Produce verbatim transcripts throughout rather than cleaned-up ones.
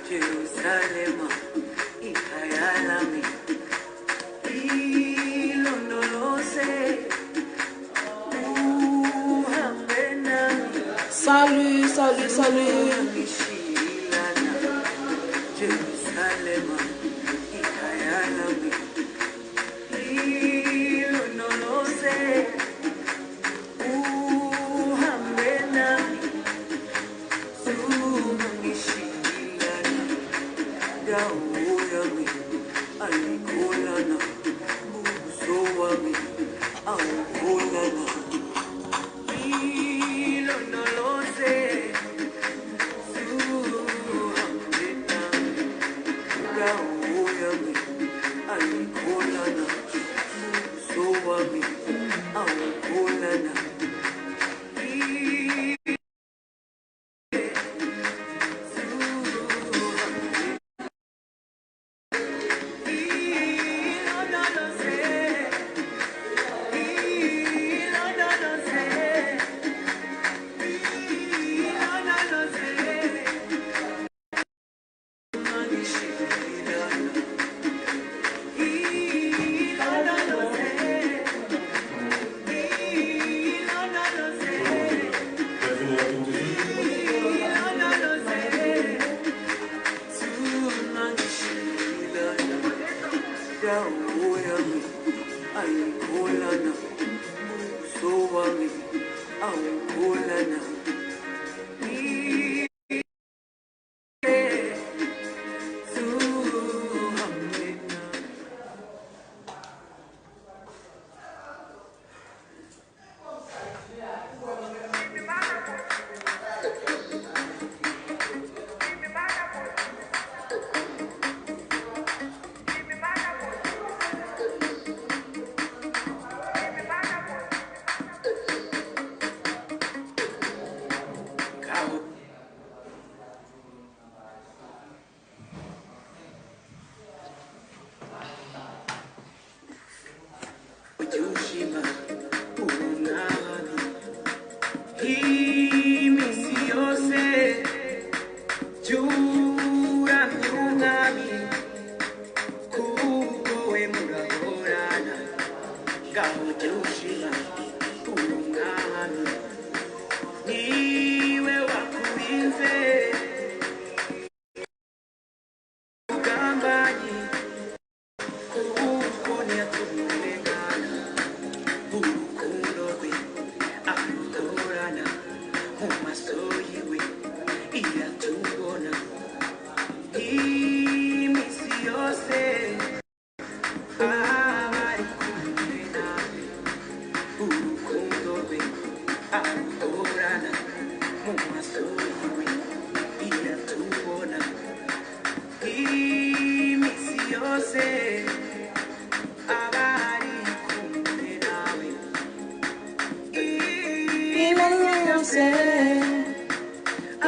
Jerusalema, ikayalami, ilondoloze, uhambe nami. Salut, salut, salut. Jerusalema, ikayalami, ilondoloze, uhambe nami. Sumangishilana, gaoyami, alikolana, buso wami, aukolana. Ilondoloze, sumangishilana, gaoyami, alikolana, buso wami, aukolana. Ujushima unami, imisi yose, jura nyungami, kuko emuragorana, ga ujushima unami, niwe wakurinze. Ugambanyi, kukunya tumulengana, urukundo rwe, arutorana, mu maso yiwe, iyatubona, imisi yose. Abari kumwe nawe, urukundo rwe, arutorana, mu maso yiwe, iyatubona, imisi yose. Abari kumwe nawe, imisi yose.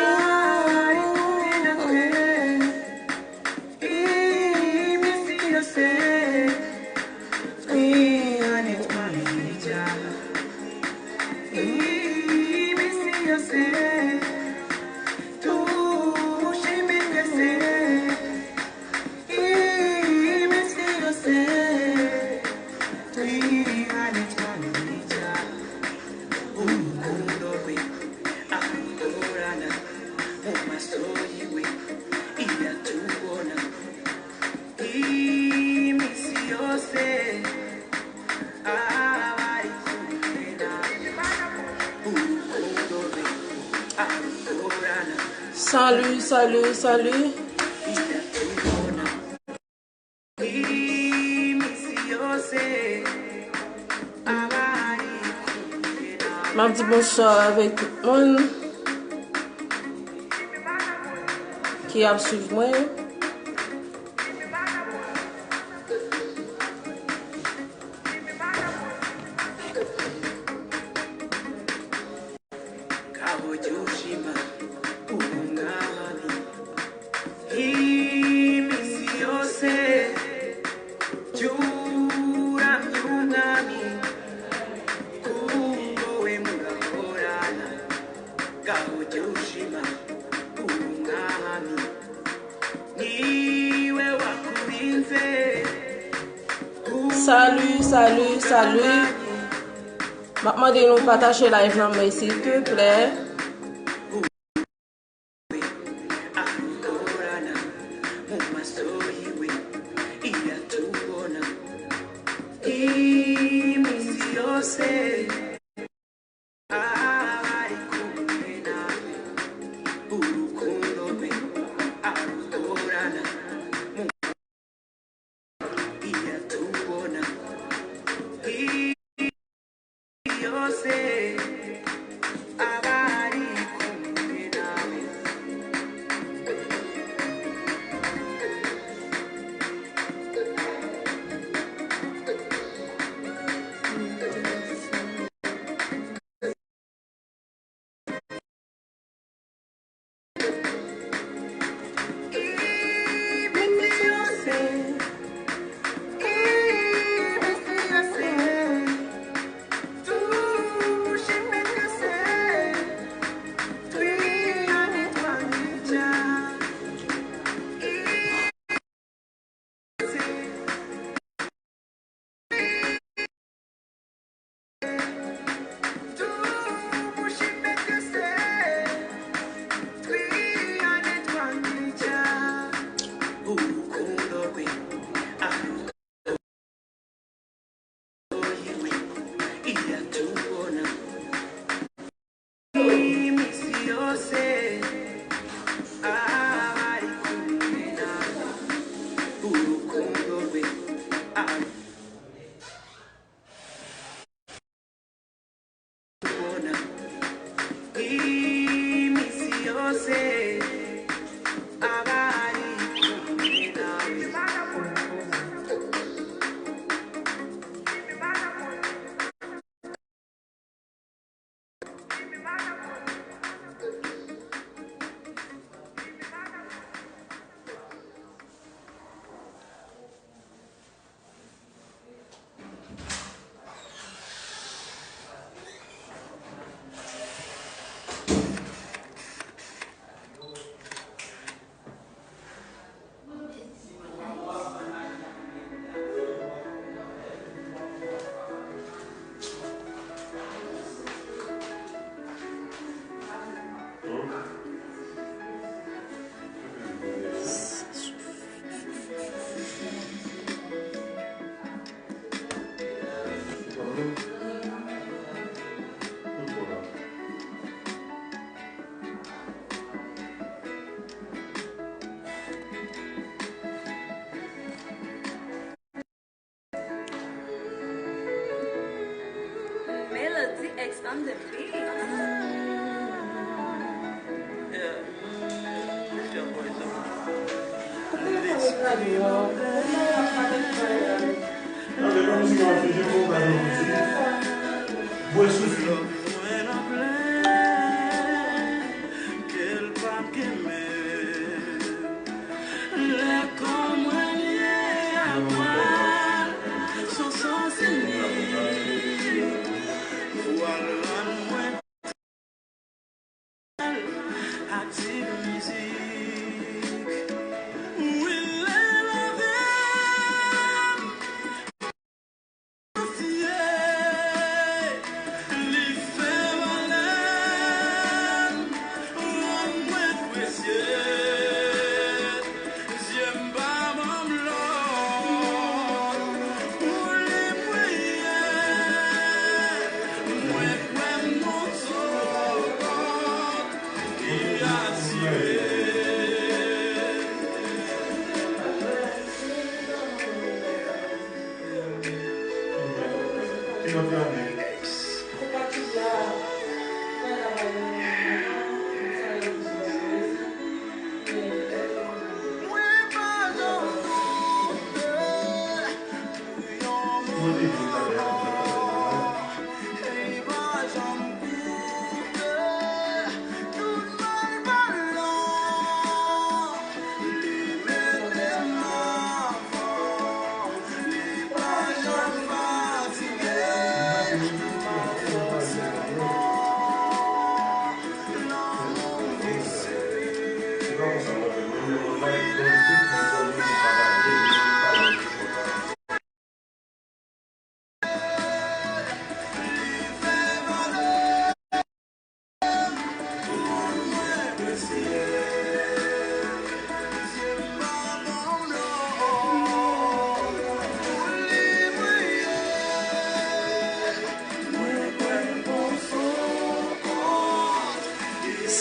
Abari kumwe nawe. Salut, salut, salut. M ap di bonswa avèk tout moun ki ap swiv mwen. Salut, salut, salut. M ap mande nou pataje live lan mwen, silteplè. Melody X on the beat. Yeah. It's your boy, Super. Bwè souf li. Ke l p ap kenbe m. Lè kò mwen lye a vwal, son sansi li, vwal rann mwen ak ti mizik. Wi, lè lave m. Li fè valè m, rann mwen presye. Zye m pa ban m lòt, ou li mwen ye. Mwen kwè m monte yon kòd ki atire.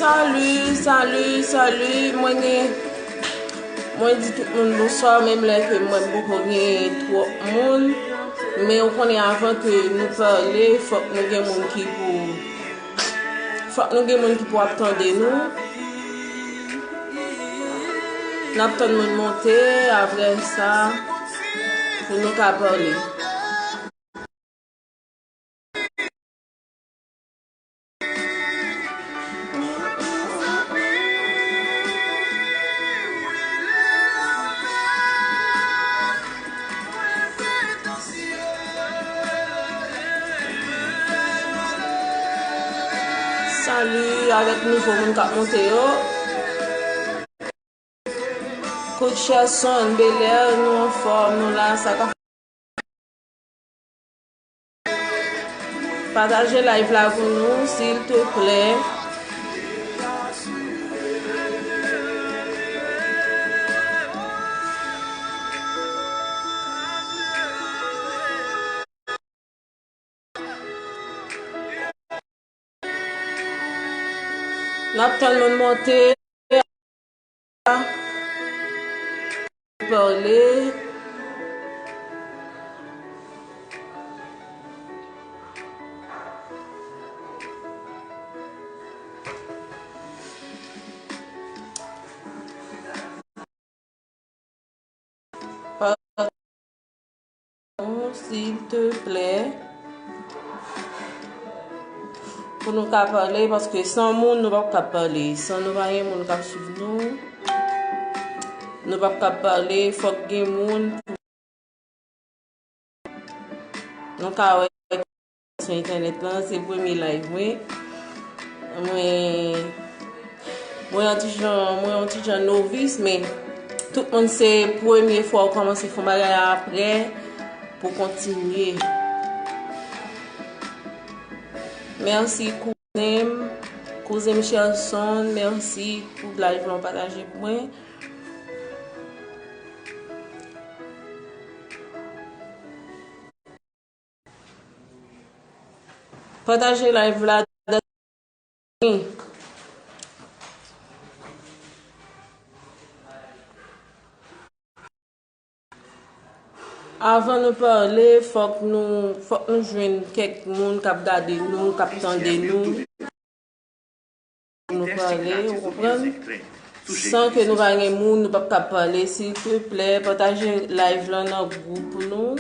Salut, salut, salut. Mwen gen, mwen di tout moun bonswa, menm lè ke mwen poko gen twòp moun, men ou konnen avan ke nou pale, fòk nou gen moun ki pou, fòk nou gen moun ki pou ap tande nou. N ap tann moun monte, apre sa, pou nou ka pale. Salut, avèk nouvo moun k ap monte yo. Coach Shelson Belair, nou anfòm, nou la, sa k ap Pataje live la pou nou, silteplè. N ap tann moun monte. Pale. Pale. Silteplè, pou nou ka pale, paske san moun, nou p ap kab pale. San nou pa gen moun k ap swiv nou, nou p ap kab pale. Fòk gen moun pou nou ka wè sou entènèt lan, se premye live mwen. Mwen, mwen yon ti jan, mwen yon ti jan novis, men tout moun se premye fwa w kòmanse fè yon bagay, apre pou kontinye. Mèsi kouzen m, kouzen m Shelson, mèsi pou live lan w pataje pou mwen. Pataje live la. Avan nou pale, fòk nou, fòk nou jwenn kèk moun k ap gade nou, k ap tande nou. Nou pale, ou konprann? San ke nou pa gen moun, nou p ap kab pale. Silteplè, pataje live lan nan gwoup nou.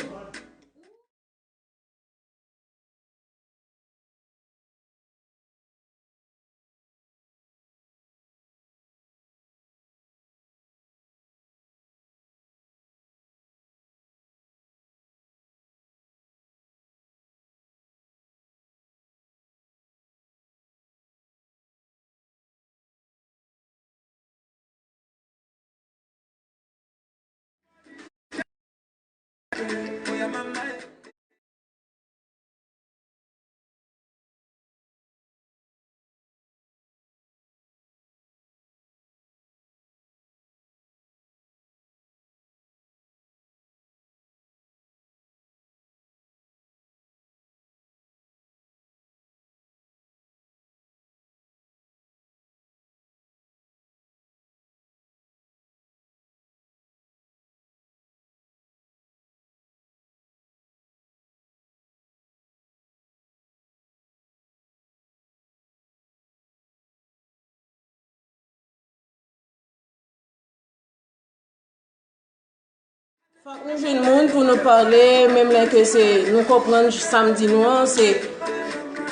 Fòk nou jwenn moun pou nou pale, menm lè ke se, nou konprann sa m di nou an, se,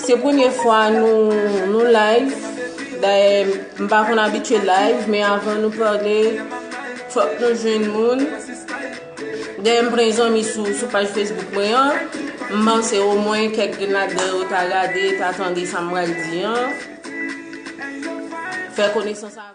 se premye fwa nou, nou live. Dayè, m pa konn abitye live, men avan nou pale, fòk nou jwenn moun. Dayè, m pran zanmi sou, sou paj Facebook mwen an, m panse omwen kèk grenn ladan yo ta gade, ta tande sa m pral di an. Fè konesans avè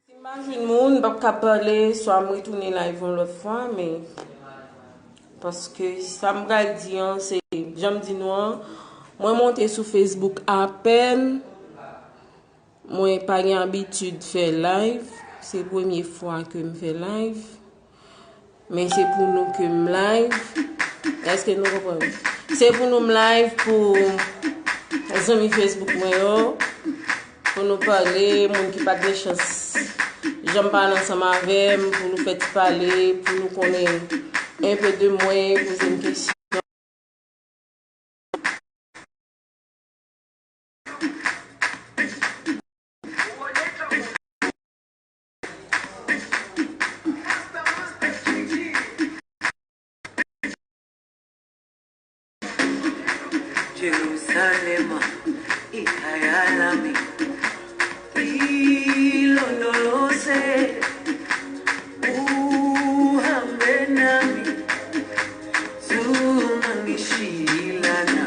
Si m pa jwenn moun, m p ap ka pale, swa m retounen live yon lòt fwa, men paske sa m pral di an, se, jan m di nou an, mwen monte sou Facebook apèn, mwen pa gen abitid fè live, se premye fwa ke m fè live. Men se pou nou ke m live. Èske nou konprann? Se pou nou m live pou zanmi Facebook mwen yo. Pou nou pale, moun ki pa t gen chans janm pale ansanm avè m, pou nou fè ti pale, pou nou konnen enpe de mwen, poze m kesyon. Jerusalema, ikaya lami, ilondoloze, uhambe nami, zumangishilana,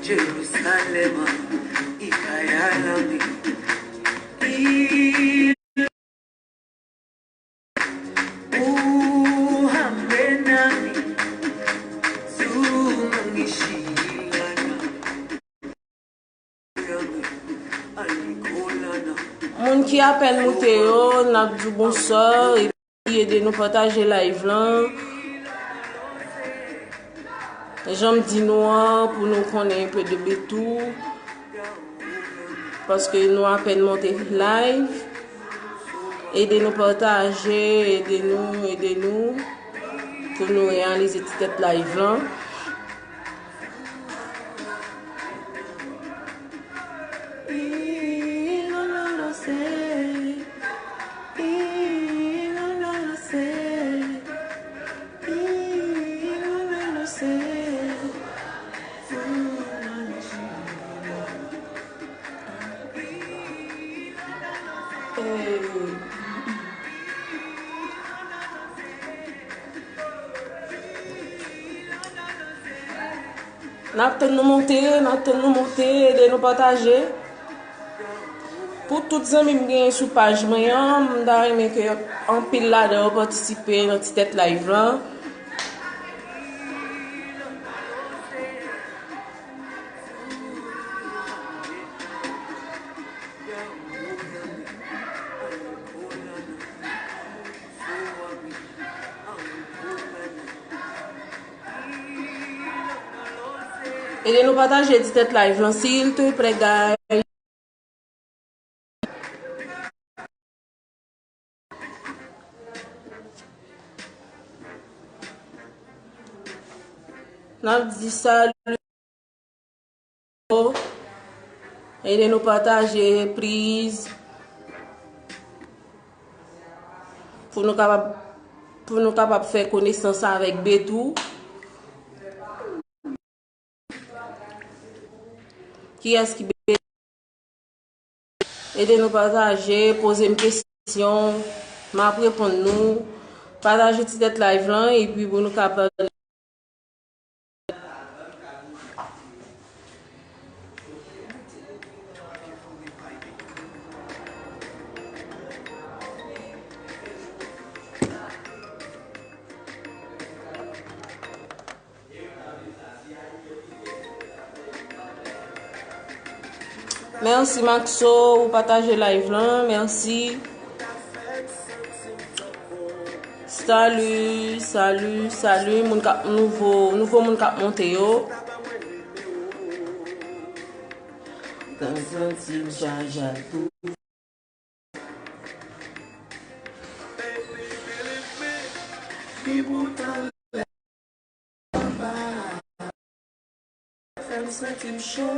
Jerusalema, ikaya lami, Moun ki apèn moute yo, n ap di w bonswa, epi ede nou pataje live lan. Jan m di nou an, pou nou konnen enpe de Betou. Paske nou apèn monte live. Ede nou pataje, ede nou, ede nou. Pou nou reyalize ti tèt live lan. N ap tann nou monte, n ap tann nou monte, ede nou pataje. Pou tout zanmi m genyen sou paj mwen an, m ta renmen ke anpil ladan yo patisipe nan ti tèt live lan. Ede nou pataje ti tèt live lan, silteplè, guys. N ap di salut. Ede nou pataje, please. Pou nou kapab, pou nou kapab fè konesans avèk Betou. Kiyès ki be-, ede nou pataje, poze m kesyon, m ap reponn nou. Pataje ti tèt live lan, epi pou nou kapab Mèsi Maxo, ou pataje live lan, mèsi. Salut, salut, salut, moun k ap nouvo, nouvo moun k ap monte yo. Mwen santi m chaje ak tout. Li boutan lè anba. Fè m santi m cho.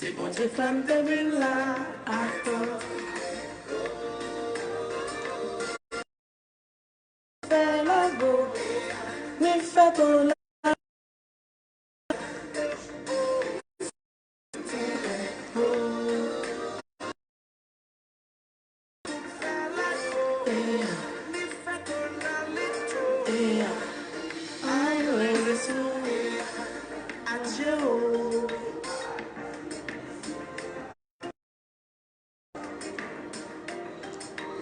Se Bondye fè m te vin la avan. Fè lago, ni fè ton la.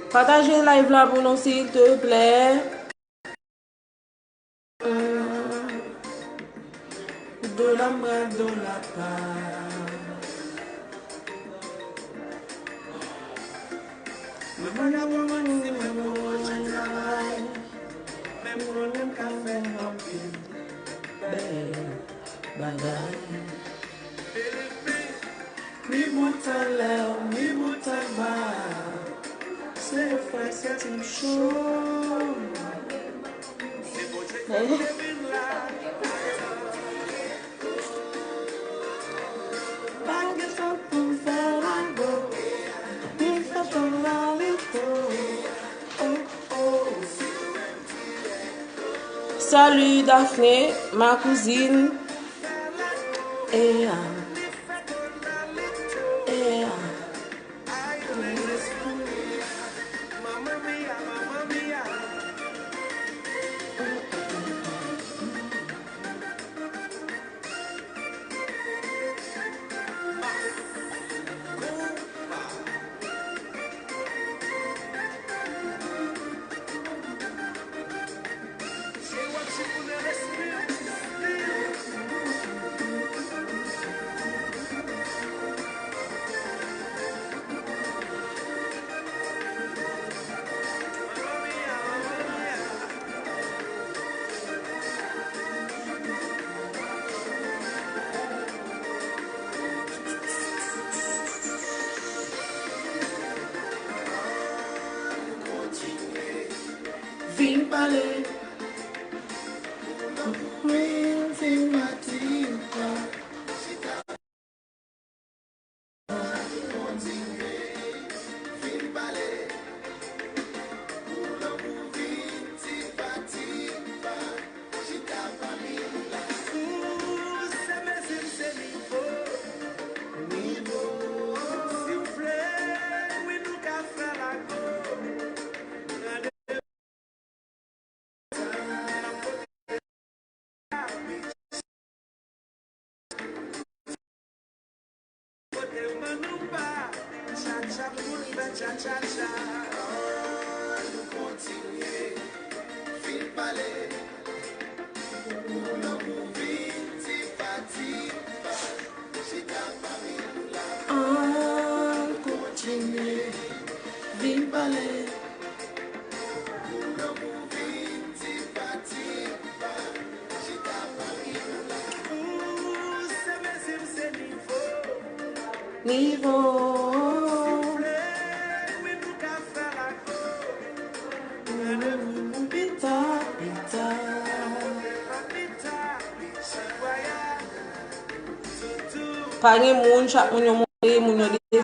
Pataje live la pou nou, silteplè. Dola mwen, dola pa. Mwen pa ka pran manti, mwen bon jan travay. Men m konnen m ka fè anpil bèl bagay. Mi bout anlè, mi bout anba. Se frè, se ti cho. Pa gen tan pou m fè lago. Mi fè tan la li tou. Oh, oh. Salut Daphné, ma cousine. Ea. Ea. Vin pale. Vin, vin, Matilda. Kote m ban nou pa, tchatcha pou n fè tchatchatcha. Ann kontinye, vin pale. Pou lanmou vin tipa tipa, chita pami nou la. Ann kontinye, vin pale. Pou lanmou vin tipa tipa, chita pami nou la. Nivo. Pita, pita. Pa gen moun, chak moun yo monte, moun yo desann.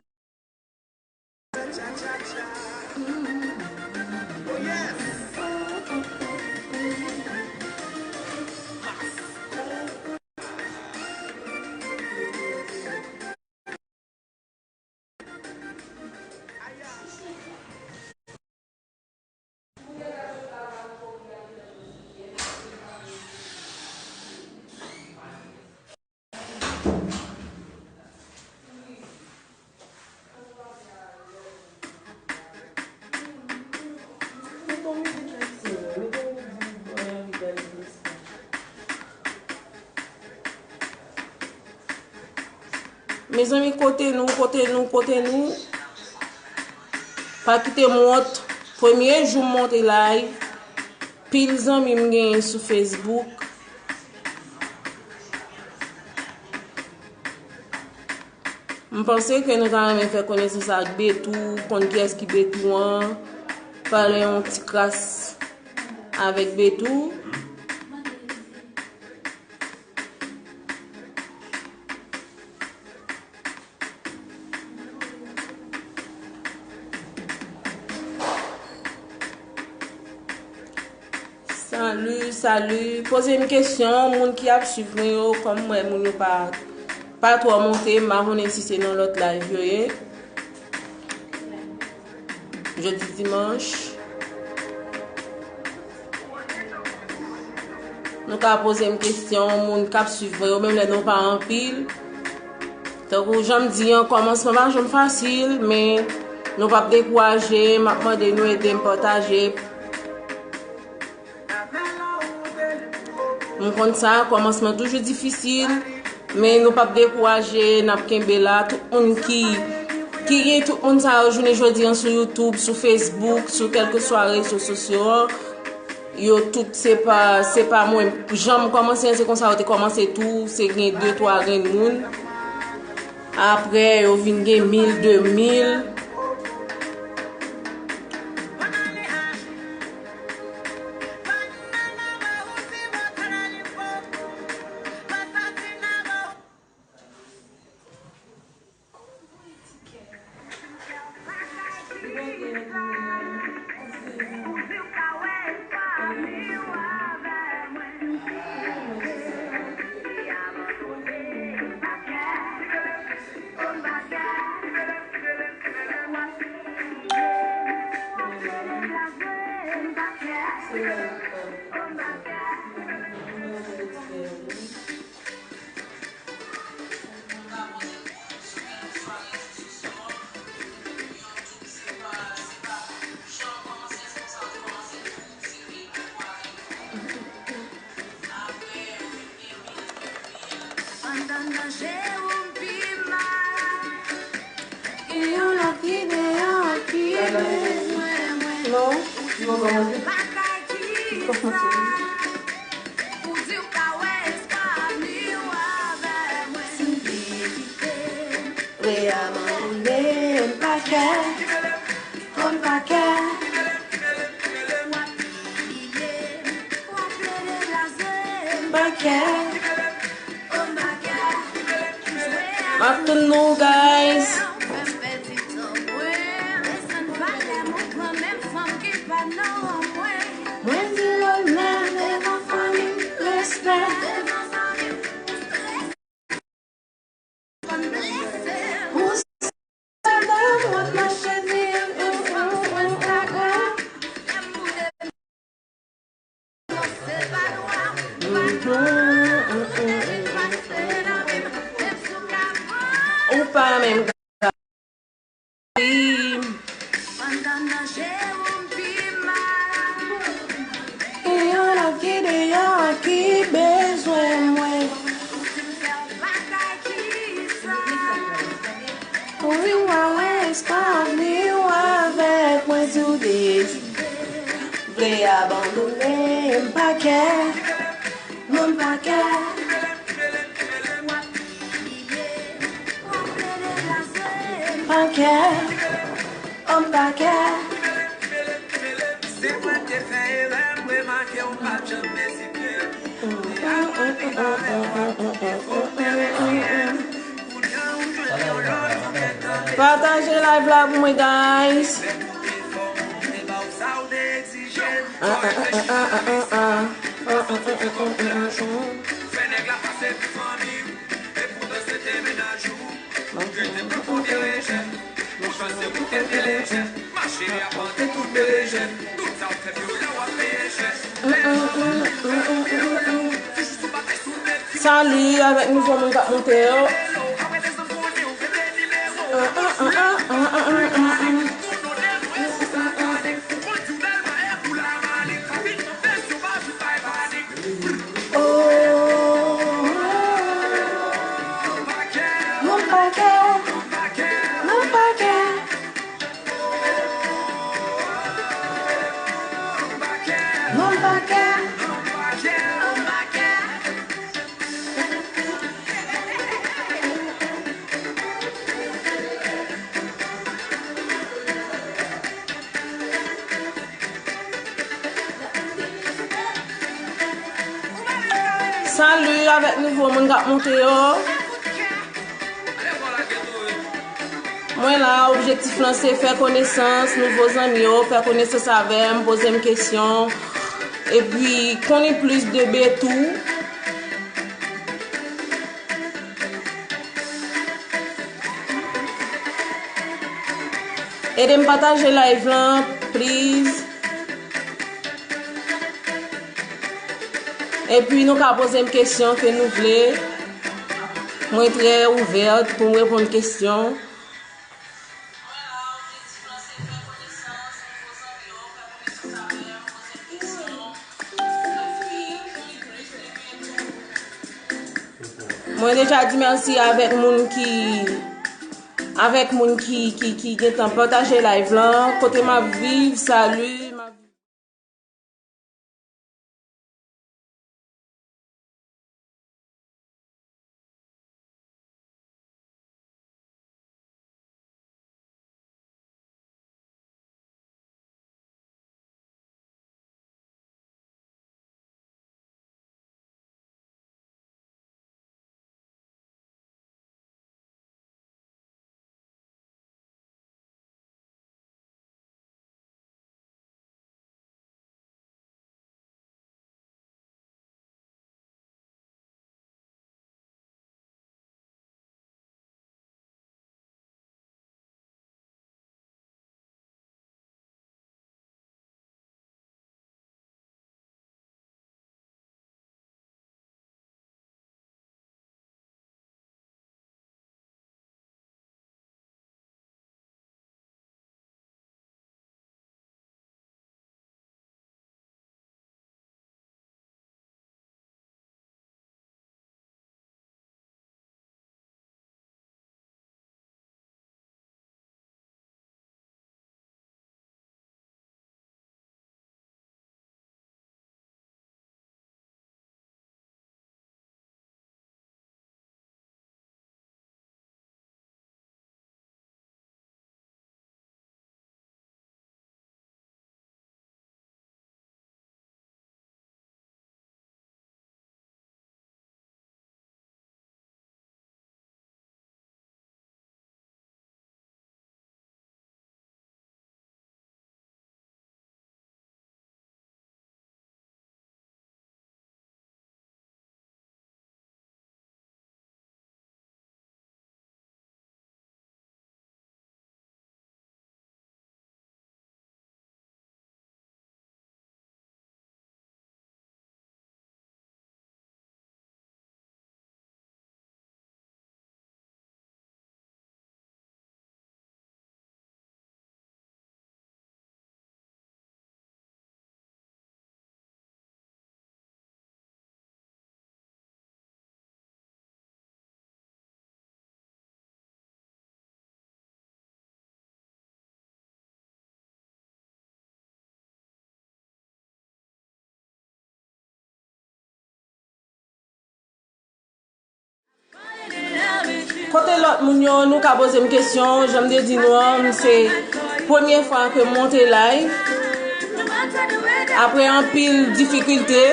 Mezanmi, kote nou, kote nou, kote nou? Pa kite m wont. Premye jou m monte live, pil zanmi m genyen sou Facebook. M panse ke nou ta renmen fè konesans ak Betou, konn kiyès ki Betou an, pale yon ti kras avèk Betou. Salut, salut. Poze m kesyon, moun ki ap swiv mwen yo, kòm m wè moun yo pa, pa twò monte, m pa konnen si se nan lòt live yo ye. Jodi dimanch. Nou ka poze m kesyon, moun k ap swiv mwen yo, menm lè nou pa anpil. Tankou jan m di an, kòmansman pa janm fasil, men nou p ap dekouraje, m ap mande nou ede m pataje. M konn sa, kòmansman toujou difisil, men nou p ap dekouraje, n ap kenbe la. Tout moun ki, ki gen tout moun sa yo jounen jodi an sou YouTube, sou Facebook, sou kèlkeswa rezo sosyo an, yo tout se pa, se pa mwen. Jan m kòmanse an, se konsa yo te kòmanse tou, se gen de, twa grenn moun. Apre, yo vin gen mil, de mil. Anndan danje ou m pi mal. Gen yon lòt ki deyò a ki bezwen mwen. Ou di m fè bagay ki sa. Ou di w ka wè espwa avni w avè mwen. Si w te kite m, vle abandone m pa kè. Konn pa kè. W ap imilye m, w ap plede blaze m pa kè. M ap tann nou, guys. Mwen di l menm devan fanmi m, respè. Pou sa dam w ap mache di m. Ou pa menm ka. Gen yon lòt ki deyò a ki bezwen mwen. Ou di w pa wè espwa avni w avèk mwen, si w deside vle abandone m pa kè. Non, m pa kè. W ap imilye m, w ap plede blaze m. Pakè, on pakè. Se mwen te fè erè, m remake w pa t janm ezite. Te amande avè w apou ki fo m te refiye. Kounye a ou jwenn yon lòt ou gentan. Pataje live la pou mwen, guys. Se pou ki fo m te ba w sa ou te egzije. Fò reflechi sou sa. Fè nèg la pase pou fanmi w. Epoutan se te mennaj ou. Ou te pran konbyen rejèt? Ou panse ou te enteligent? Mache a pante tout berejèt. Tout sa w fè vyola w ap peye chè. Lè manman ou fè ou vyola w, toujou sou batay sou nèg. Salut avèk nouvo moun k ap monte yo. Apre de zòn konnen ou vle nimewo. Ou non de mwen sou sakanik. Ou di w bèl mwen e pou la malik. Sa vin nan fes yo pa vin bay panik. Oh, mon pakè, mon pakè, mon pakè. Salut avèk nouvo moun k ap monte yo. Mwen la, objektif lan se fè konesans nouvo zanmi yo, fè konesans avè m, poze m kesyon, epi konnen plis de Betou. Ede m pataje live lan, please. Epi nou ka poze m kesyon ke nou vle. Mwen trè ouvèt pou m reponn kesyon. Mwen deja di mèsi avèk moun ki, avèk moun ki, ki, ki gentan pataje live lan. Kote m ap viv, salut. Kote lòt moun yo, nou ka poze m kesyon, jan m te di nou an, se premye fwa ke m monte live. Apre anpil difikilte,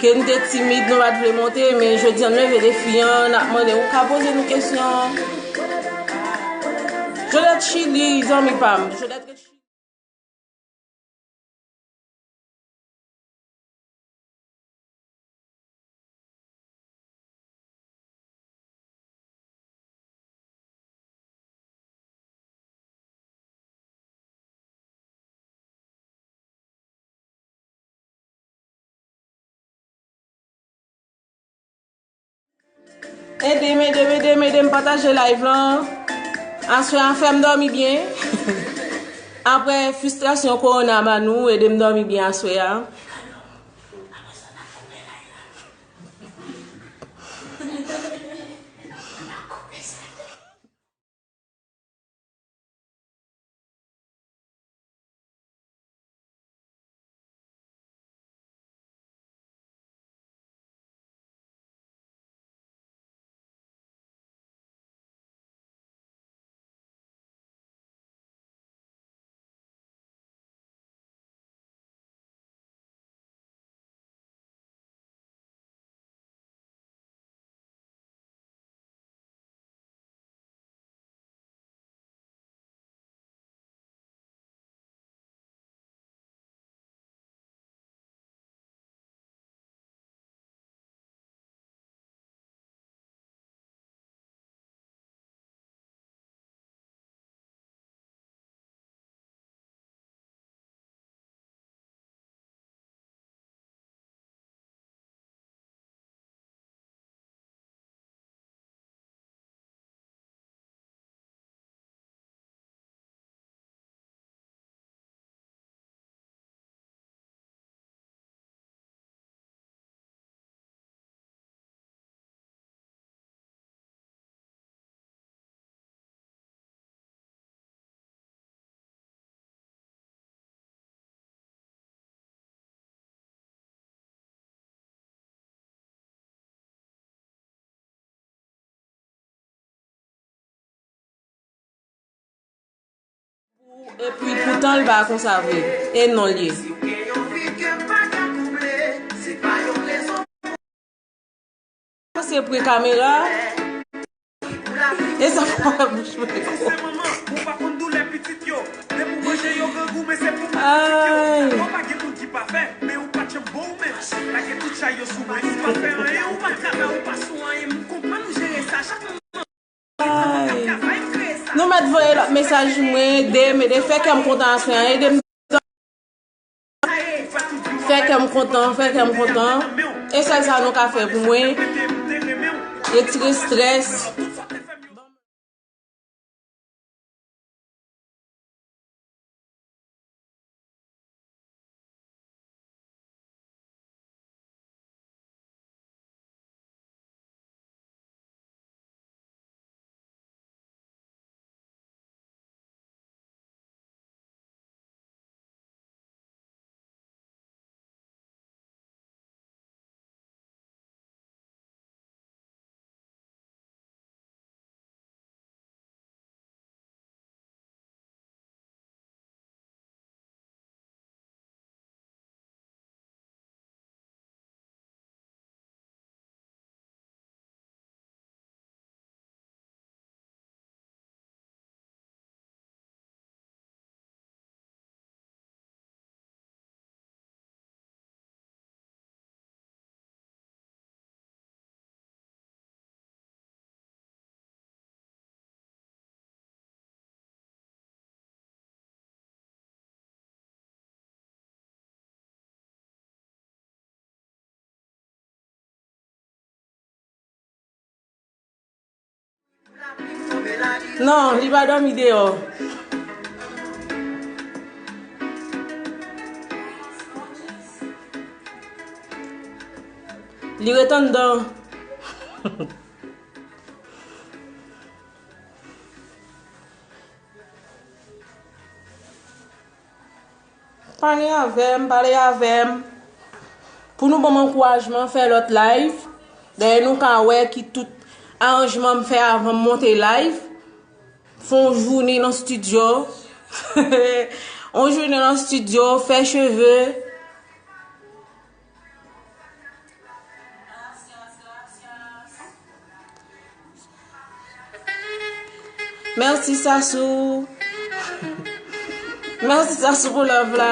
ke n te timid, nou pa t vle monte, men jodi an n leve defi an, n ap mande, ou ka poze nou kesyon. Jodèt Chili, zanmi pa m. Jodèt Ede m, ede m, ede m, ede m pataje live lan. Aswè a fè m dòmi byen. Apre fristrasyon kowona ba nou, ede m dòmi byen aswè a. Epi poutan l pa konsa vre. E non l ye. Se pre kamera. E sa fè bouch mwen. Ay. Ay. Nou mèt voye lòt mesaj mwen, ede m, ede fè kè m kontan aswè an, ede m fè kè m kontan, fè kè m kontan. E sèl sa nou ka fè pou mwen, retire strès. Non, li pa dòmi deyò. Li ret anndan. Pale avè m, pale avè m. Pou nou ban m ankourajman, fè lòt live. Dayè nou ka wè ki tout Aranjman m fè avan m monte live. Fè yon jounen nan studio. Yon jounen nan studio, fè cheve. Mèsi Sasou. Mèsi Sasou pou love la.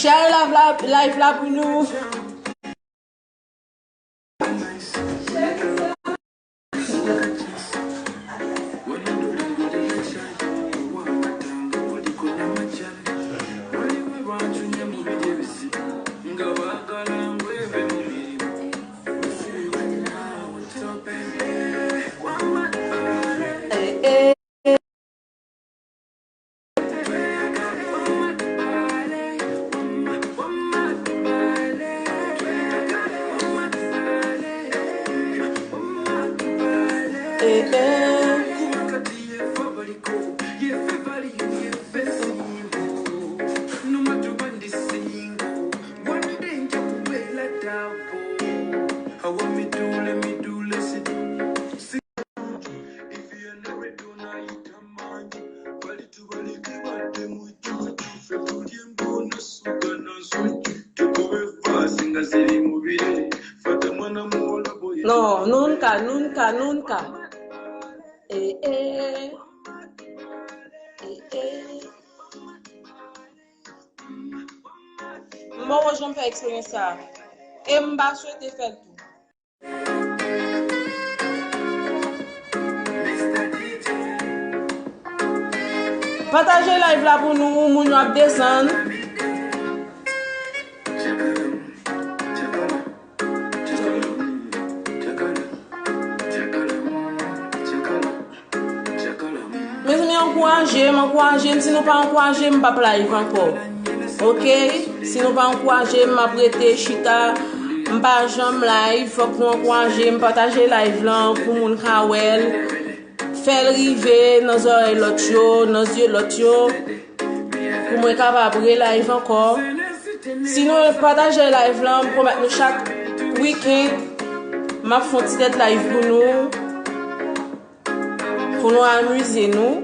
Share live la, live la pou nou. Non, nunca, nunca, nunca. Eh, eh. Eh, eh. M poko janm fè eksperyans sa. E m pa swete fè l tou. Pataje live la pou nou, moun yo ap desann. Mezanmi, ankouraje m, ankouraje m. Si nou pa ankouraje m, m p ap live ankò. Oke? Si nou pa ankouraje m, m ap rete chita. M pa janm live. Fòk nou ankouraje m. Pataje live lan pou moun ka wè l. Fè l rive nan zòrèy lòt yo, nan zye lòt yo. Pou mwen kapab re-live ankò. Si nou pataje live lan, m pwomèt nou chak weekend, m ap fè yon ti tèt live pou nou. Pou nou amize nou.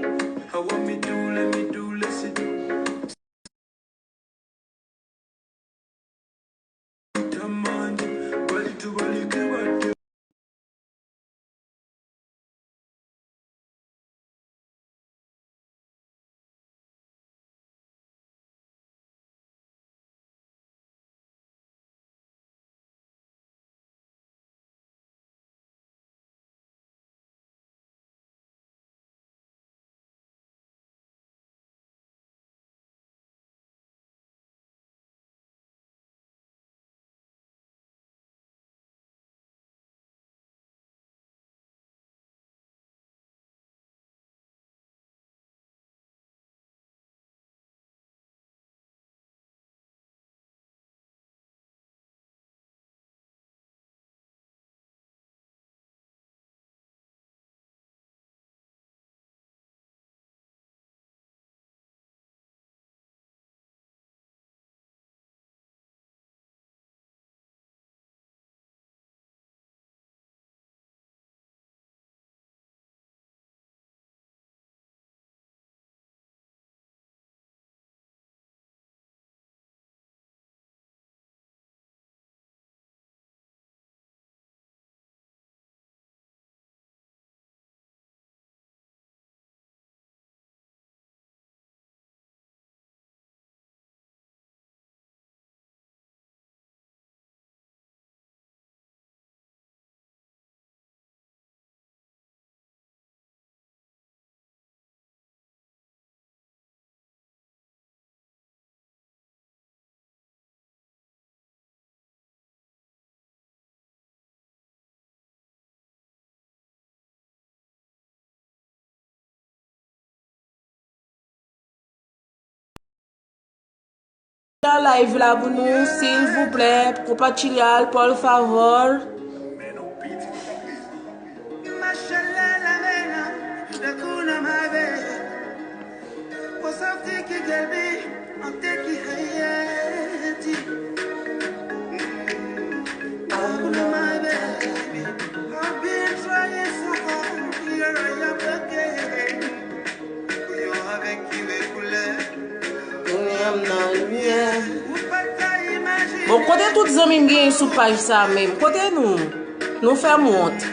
Live la pou nou, silvouplè, konpatilya, por favor. Bon, kote tout zanmi m genyen sou paj sa menm? Kote nou? Nou fè m wont.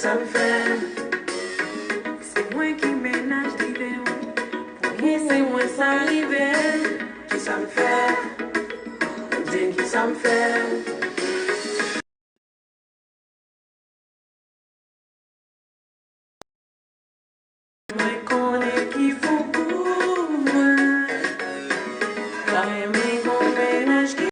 Sa m fè? Se mwen ki mennaj li de w. Pou ki se mwen sa rive? Ki sa m fè? Di m ki sa m fè? Mwen konnen ki fou pou mwen. Pa renmen gon mennaj ki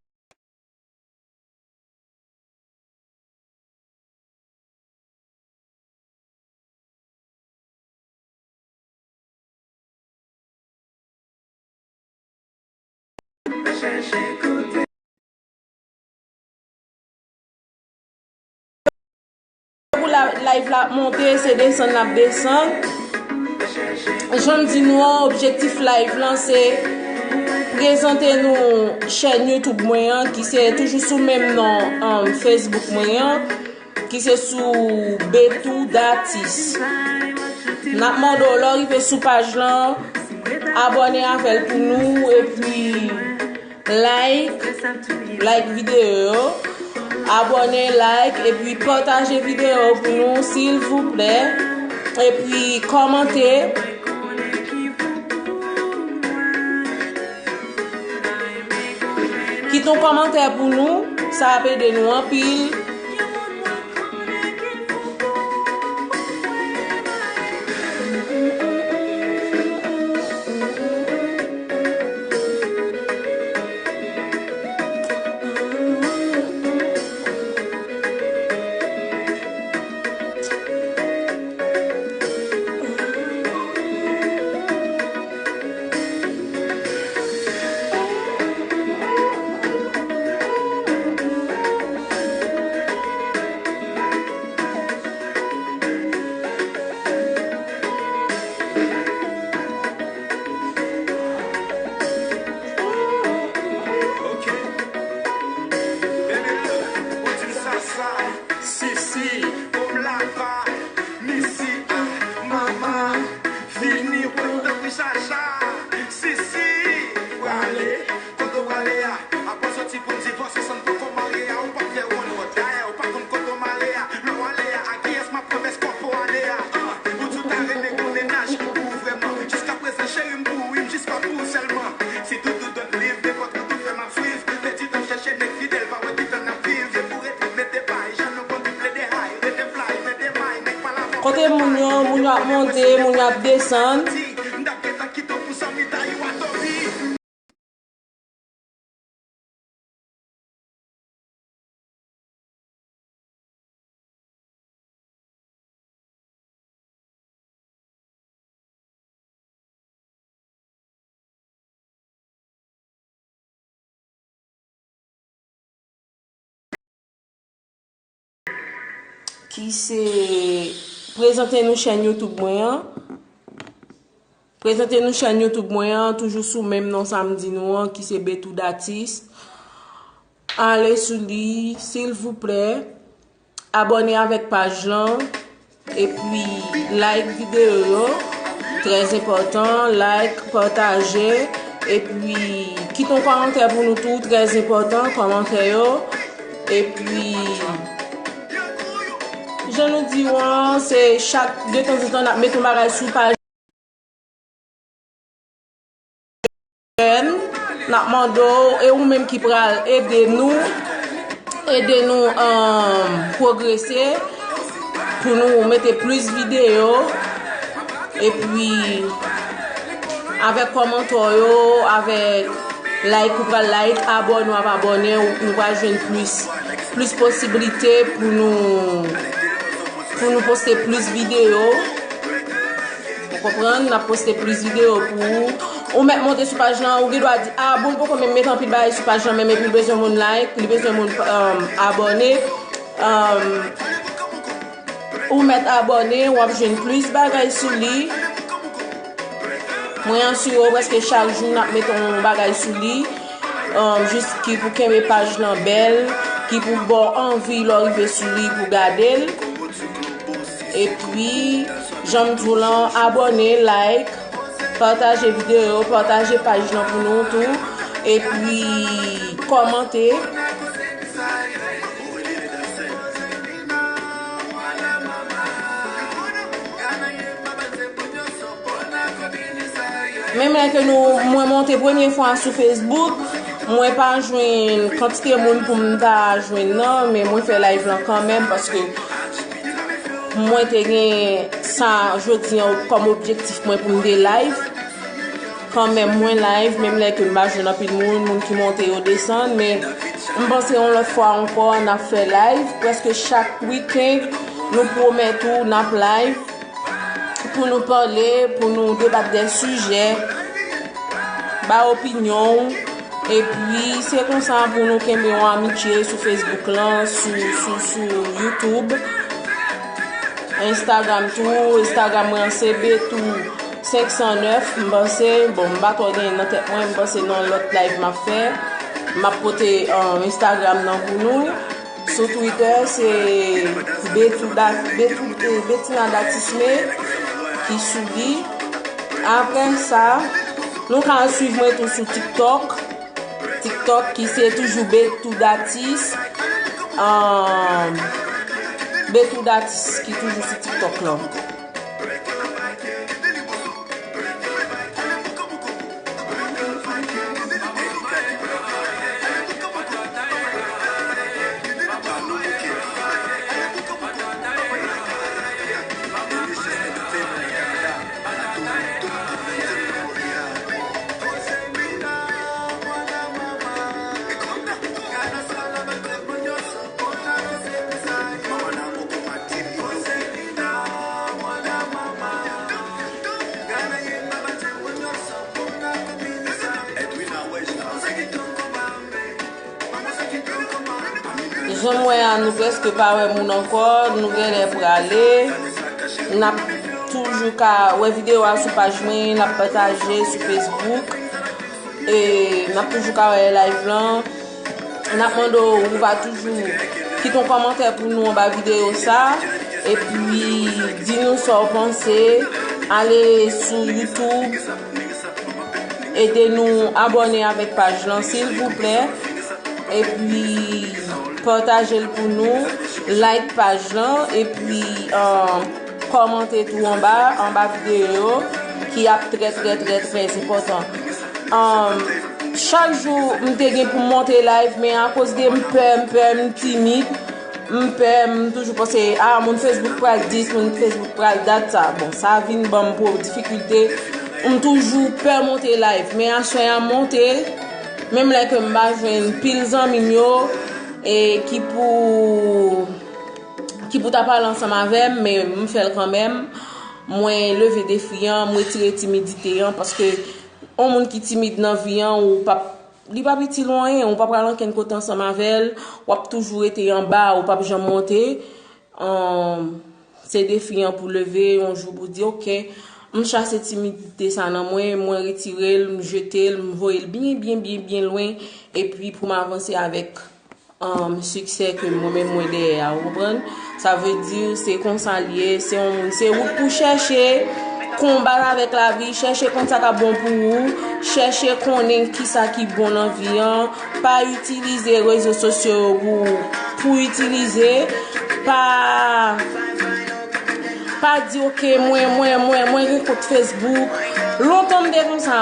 Pou la, live la ap monte, se desann l ap desann. Jan m di nou an, objektif live lan se prezante nou chèn YouTube mwen an, ki se toujou sou menm non, um, Facebook mwen an, ki se sou Betou Datis. N ap mande w, lè w rive sou paj lan, abòne avè l pou nou, epi like, like videyo yo, abòne, like, epi pataje videyo yo pou nou, silvouplè, epi kòmante. Kite yon kòmantè pou nou, sa ap ede nou anpil. Ok. Bebe, ou di m sa, sa. Sisi, Oblava, Misi, ah, Mama, vini, wè, tanpri, Jaja, Sisi, prale, kote w prale a? Apre w soti pou n divòse san n poko marye a, ou p ap fè wonn wòt. Dayè, ou pa konn kote w mare a. Lè w ale a, a kiyès m ap pran vès kòfo ane a? Ah, ou di w ta renmen gon mennaj pou ou vrèman. Jiskaprezan, cheri, m pou ou, wi, m jis pa pou ou sèlman. Si doudou don't leave, nenpòt wout ou fè, m ap swiv. Pèdi tan chèche nèg fidèl, pa wè ki tan n ap viv. Se pou rete mete bay, jan nou kondi plede hay, rete fly, mete may, nèg pa la mò. Kote moun yo, moun yo ap monte, moun yo ap desann. M t ap gentan kite w pou zanmi Dayou Adobe. Ki se prezante nou chèn YouTube mwen an. Prezante nou chèn YouTube mwen an, toujou sou menm non sa m di nou an, ki se Betou Datis. Ale sou li, silvouplè. Abòne avèk paj lan. Epi, like videyo yo. Trè enpòtan. Like, pataje. Epi, kite yon kòmantè pou nou tou. Trè enpòtan, kòmantè yo. Epi, jan nou di w an, se chak detanzantan n ap mete yon bagay sou paj. N ap mande w, e ou menm ki pral ede nou, ede nou, um, pwogrese, pou nou mete plis videyo, epi avèk kòmantè yo, avèk like ou pral like, abòne w ap abòne, nou pral jwenn plis, plis posiblite pou nou, pou nou poste plis videyo. Ou konprann? N ap poste plis videyo pou ou. Ou mèt monte sou paj lan, ou gen dwa di, "Ah, bon, l poko menm met anpil bagay sou paj lan, menm epi l bezwen moun like, li bezwen moun, um, abòne." Um, ou mèt abòne, w ap jwenn plis bagay sou li. Mwen asire w prèske chak jou n ap met yon bagay sou li. Um, jis ki pou kenbe paj lan bèl, ki pou ba w anvi lè w rive sou li pou gade l. Epi, jan m di w lan, abòne, like, pataje videyo, pataje paj lan pou nou tou. Epi, kòmante. Menm lè ke nou, mwen monte premye fwa sou Facebook, mwen pa jwenn kantite moun pou m ta jwenn nan, men mwen fè live lan kanmenm paske mwen te gen sa jodi an kòm objektif mwen pou m te live. Kanmenm mwen live, menm lè ke m pa jwenn anpil moun, moun ki monte yo desann, men m panse yon lòt fwa ankò n ap fè live, prèske chak weekend nou pwomèt ou n ap live pou nou pale, pou nou debat de sijè, bay opinyon w. Epi, se konsa pou nou kenbe yon amitye sou Facebook lan, sou, sou, sou YouTube. Instagram tou, Instagram mwen se Betou senk san nèf, m panse, bon, m pa twò genyen nan tèt mwen, m panse nan lòt live m ap fè, m ap pote um, Instagram nan pou nou. Sou Twitter, se Betou Dat-, Betou, eh, Betina Datisme ki sou li. Apre sa, nou ka swiv mwen tou sou TikTok. TikTok ki se toujou Betou Datis. Um, Betou Datis ki toujou sou TikTok lan. Jan m wè a, nou prèske pa wè moun ankò, nou genlè prale. N ap toujou ka wè videyo a sou paj mwen, n ap pataje sou Facebook. E n ap toujou ka wè live lan. N ap mande w, ou va toujou kite yon kòmantè pou nou anba videyo sa. Epi, di nou sa w panse. Ale sou YouTube. Ede nou abòne avèk paj lan, silvouplè. Epi, pataje l pou nou. Like paj lan. Epi, um, kòmante tou anba, anba videyo yo, ki ap trè, trè, trè, trè enpòtan. Um, chak jou, m te gen pou m monte live, men akoz de m pè, m pè, m timid, m pè, m toujou panse, a, moun Facebook pral dis, moun Facebook pral dat sa. Bon, sa vin ban m pwob difikilte. M toujou pè monte live, men aswè a m monte, menm lè ke m pa jwenn pil zanmi m yo, e ki pou, ki pou ta pale ansanm avè m, men m fè l kanmenm. Mwen leve defi an, m retire timidite an, paske yon moun ki timid nan vi an, ou p ap, li p ap itil ou anyen, ou p ap pral ankenn kote ansanm avè l, w ap toujou rete anba, ou p ap janm monte. Ahn, se defi an pou leve yon jou pou di, oke, m chase timidite sa nan mwen, mwen retire l, m jete l, m voye l byen, byen, byen, byen lwen, epi pou m avanse avèk um, siksè ke mwen menm mwen dèyè a, ou konprann? Sa vle di, se konsa l ye, se yon, se wout pou chèche konbat avèk lavi, chèche konn sa k ap bon pou ou, chèche konnen kisa ki bon nan vi an, pa itilize rezo sosyo yo pou, pou itilize, pa Pa di, oke, mwen, mwen, mwen, mwen gen kont Facebook. Lontan m te konsa,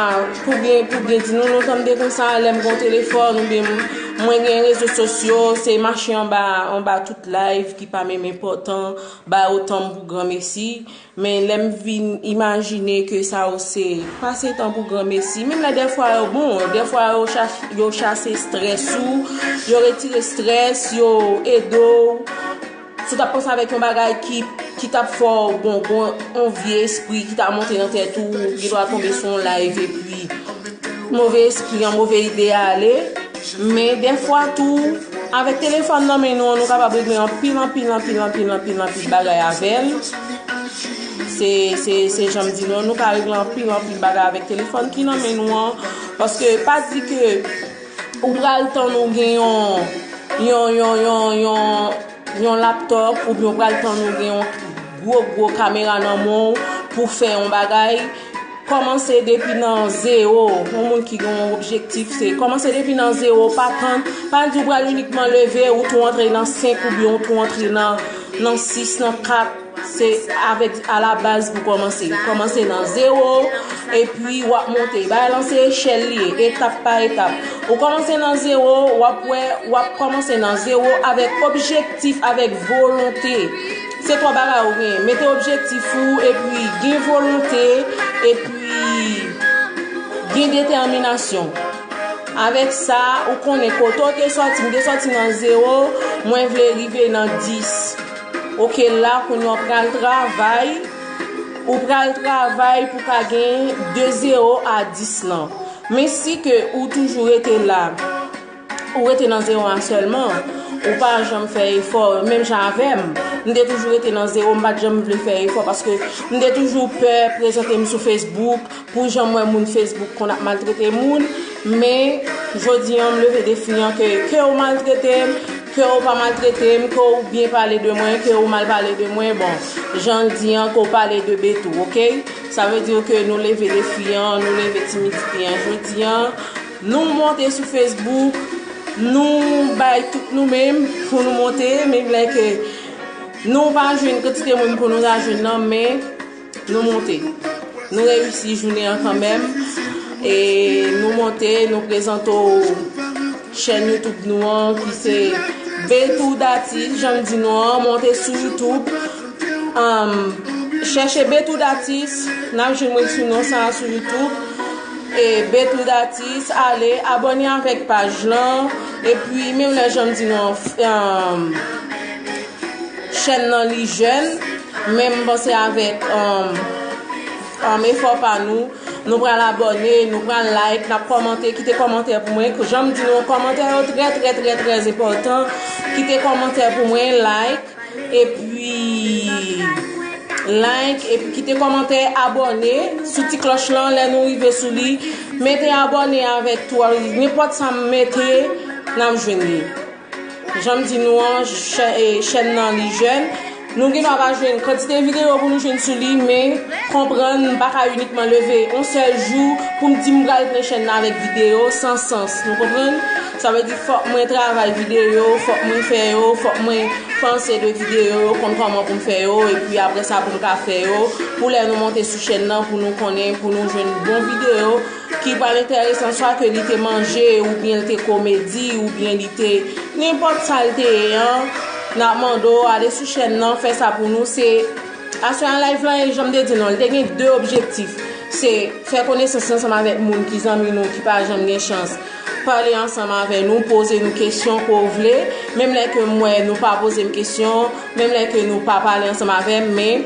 pou byen, pou byen di nou, lontan m te konsa, lè m gen yon telefòn oubyen m, mwen gen rezo sosyo, se mache anba, anba tout live ki pa menm enpòtan, ba yo tan m pou granmesi. Men lè m vin imajine ke sa yo se pase tan pou granmesi, menm lè dèfwa yo bon, dèfwa yo chas-, yo chase estrès ou, yo retire estrès, yo ede w. Si w t ap panse avèk yon bagay ki, ki t ap fè w, bon, bon, yon vye espri ki ta monte nan tèt ou, ou gendwa tonbe sou yon live epi move espri an, move ide a ale. Men dèfwa tou, avèk telefòn nan men nou an, nou kapab regle anpil, anpil, anpil, anpil, anpil, anpil bagay avè l. Se, se, se jan m di nou, nou ka regle anpil, anpil bagay avèk telefòn ki nan men nou an. Paske pa di ke ou pral tann ou gen yon, yon, yon, yon, yon, yon laptop, oubyen ou pral tann ou gen yon gwo, gwo kamera nan men w pou fè yon bagay. Kòmanse depi nan zewo. Yon moun ki gen yon objektif, se kòmanse depi nan zewo. Pa tann, pa di ou pral inikman leve, ou tou antre nan senk, oubyen ou tou antre nan, nan sis, nan kat. Se avèk a la baz pou kòmanse. Kòmanse nan zewo, epi w ap monte. Bagay lan se echèl li ye, etap pa etap. Ou kòmanse nan zewo, w ap wè, w ap kòmanse nan zewo avèk objektif, avèk volonte. Se twa bagay ou genyen. Mete objektif ou, epi gen volonte, epi gen detèminasyon. Avèk sa, ou konnen kote w te sòti, m te sòti nan zewo, mwen vle rive nan dis. Oke, la kounye a w pral travay, ou pral travay pou ka gen de zewo a dis lan. Men si ke ou toujou rete la, ou rete nan zewo a sèlman, ou pa janm fè efò, menm jan avè m, m te toujou rete nan zewo, m pa t janm vle fè efò, paske m te toujou pè prezante m sou Facebook, pou jan m wè moun Facebook konn ap maltrete moun, men jodi an m leve defi an ke, ke w maltrete m, ke w pa maltrete m, ke w byen pale de mwen, ke w mal pale de mwen, bon, jan l di an, ke w pale de Betou, oke? Sa vle di ke nou leve defi an, nou leve timidite an. Jodi an, nou monte sou Facebook, nou bay tout nou menm pou nou monte, menm lè ke nou pa jwenn kantite moun pou nou ta jwenn nan, men nou monte. Nou reyisi jounen an kanmenm. E nou monte, nou prezante w chèn YouTube nou an, ki se Betou Datis, jan m di nou an, monte sou YouTube. Um, chèche Betou Datis, n ap jwenn mwen sou non sa a sou YouTube. E Betou Datis, ale, abòne avèk paj lan. Epi, menm lè jan m di nou an, um, chèn nan li jèn, men m panse avèk, um, um, efò pa nou, nou pral abòne, nou pral like, n ap kòmante, kite kòmantè pou mwen. Jan m di nou, kòmantè yo trè, trè, trè, trè enpòtan. Kite kòmantè pou mwen, like, epi like, epi kite kòmantè, abòne sou ti klòch lan, lè nou rive sou li, mete abòne avèk tou, nenpòt sa m mete, n ap jwenn li. Jan m di nou an, chè-, e, chèn nan li jèn. Nou gen dwa pa jwenn kantite videyo pou nou jwenn sou li, men konprann m pa ka inikman leve yon sèl jou pou m di m pral plen chèn nan avèk videyo san sans. Nou konprann? Sa vle di fòk mwen travay videyo, fòk mwen fè yo, fòk mwen panse de videyo yo, konn kòman pou m fè yo, epi apre sa pou m ka fè yo, pou lè nou monte sou chèn nan, pou nou konnen, pou nou jwenn bon videyo, ki pral enteresan, swa ke li te manje, oubyen li te komedi, oubyen li te nenpòt sa l te ye an, n ap mande w ale sou chèn nan, fè sa pou nou. Se aswè a live lan, e jan m te di nou, li te gen de objektif. Se fè konesans ansanm avèk moun ki zanmi nou, ki pa janm gen chans pale ansanm avè nou, poze nou kesyon ke w vle, menm lè ke m wè nou pa poze m kesyon, menm lè ke nou pa pale ansanm avè m, men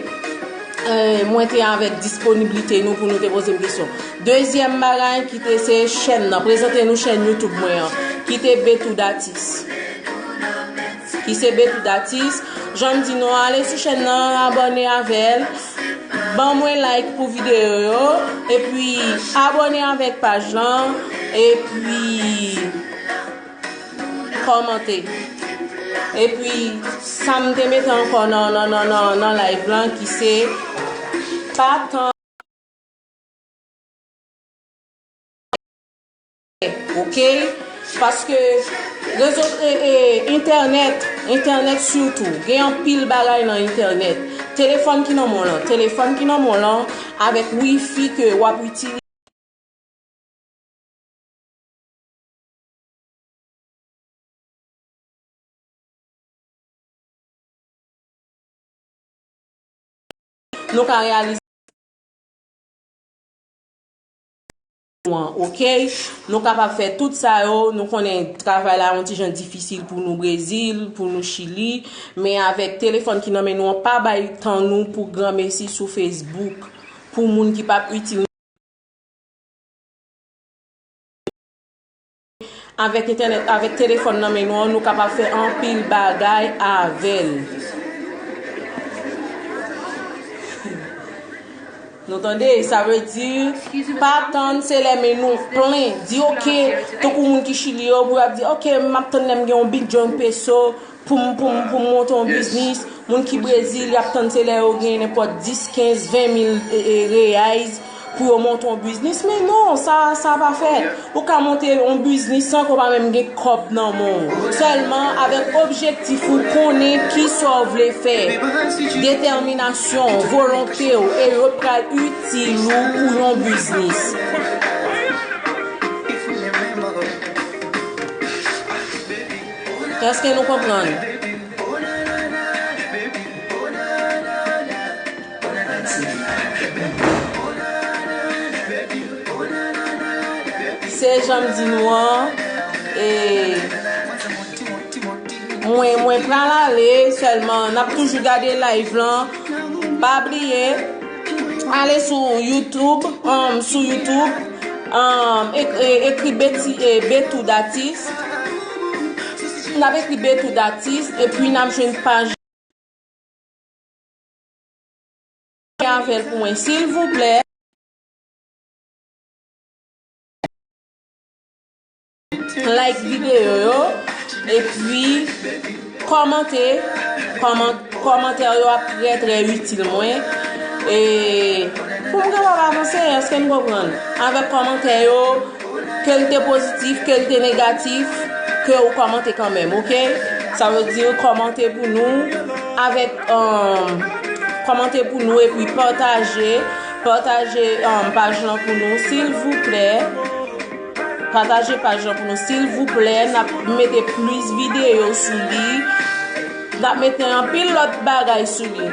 eh, mwen te avèk disponiblite nou pou nou te poze m kesyon. Dezyèm bagay ki te se chèn nan, prezante nou chèn YouTube mwen an, ki te Betou Datis. Ki se Betou Datis. Jan m di nou, ale sou chèn nan, abòne avè l. Ban mwen like pou videyo yo. Epi, abòne avèk paj lan. Epi, kòmante. Epi, sa m te mete ankò nan, nan, nan, nan, nan live lan, ki se pa tan, oke? Paske rezo, e, e, entènèt, entènèt sitou, gen anpil bagay nan entènèt. Telefòn ki nan men w lan, telefòn ki nan men w lan, avèk wifi ke w ap itilize. Nou ka reyalize an, oke? Nou kapab fè tout sa yo, nou konnen travay la yon ti jan difisil pou nou Brezil, pou nou Chili, men avèk telefòn ki nan men nou an, pa bay tan nou pou granmesi sou Facebook, pou moun ki p ap itil Avèk entènèt, avèk telefòn nan men nou an, nou kapab fè anpil bagay avè l. Nou tande, sa vle di, pa tann se lè men nou plen. Di oke, tankou moun ki Chili yo, pou y ap di, oke, m ap tann lè m gen yon bidon peso, pou m, pou m, pou m monte yon biznis. Moun ki Brezil, y ap tann se lè yo gen nenpòt dis, kenz, ven mil, e, e, reais pou yo monte yon biznis, men non, sa, sa pa fèt. Ou ka monte yon biznis san ke w pa menm gen kòb nan men w. Sèlman avèk objektif ou, konnen kisa w vle fè, detèminasyon, volonte w, e yo pral itil ou pou yon biznis. Èske nou konprann? Se jan m di nou an, e mwen, mwen pral ale, sèlman n ap toujou gade live lan. Pa bliye, ale sou YouTube, um, sou YouTube, um, ek-, e-, ekri Betty, e, Betou Datis. N ap ekri Betou Datis, epi n ap jwenn paj avè l pou mwen, silvouplè. Like videyo yo, epi kòmante, kòman-, kòmantè yo ap trè, trè itil mwen. E pou m kapab avanse, èske n konprann? Avèk kòmantè yo, ke l te pozitif, ke l te negatif, ke ou kòmante kanmenm, oke? Sa vle di kòmante pou nou avèk, um, kòmante pou nou epi pataje, pataje, um, paj lan pou nou, silvouplè. Pataje paj lan pou nou, silvouplè. N ap mete plis videyo sou li. N ap mete anpil lòt bagay sou li.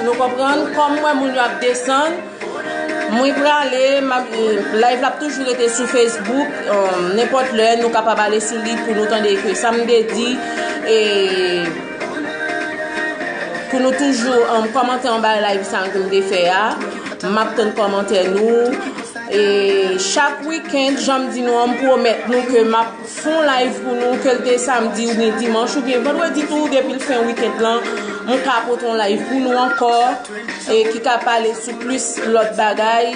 Nou konprann, kòm mwen moun yo ap desann, mwen prale, m ap, eh, live la ap toujou rete sou Facebook, um, nenpòt lè nou kapab ale sou li pou nou tande ke sa m te di, e pou nou toujou, um, kòmante anba live sa ke m te fè a. M ap tann kòmantè nou. E chak wikenn, jan m di nou an, m pwomèt nou ke m ap fè yon live pou nou, ke l te samdi oubyen dimanch oubyen vandredi tou, depi l fen wikenn lan, m ka pote yon live pou nou ankò, e ki ka pale sou plis lòt bagay,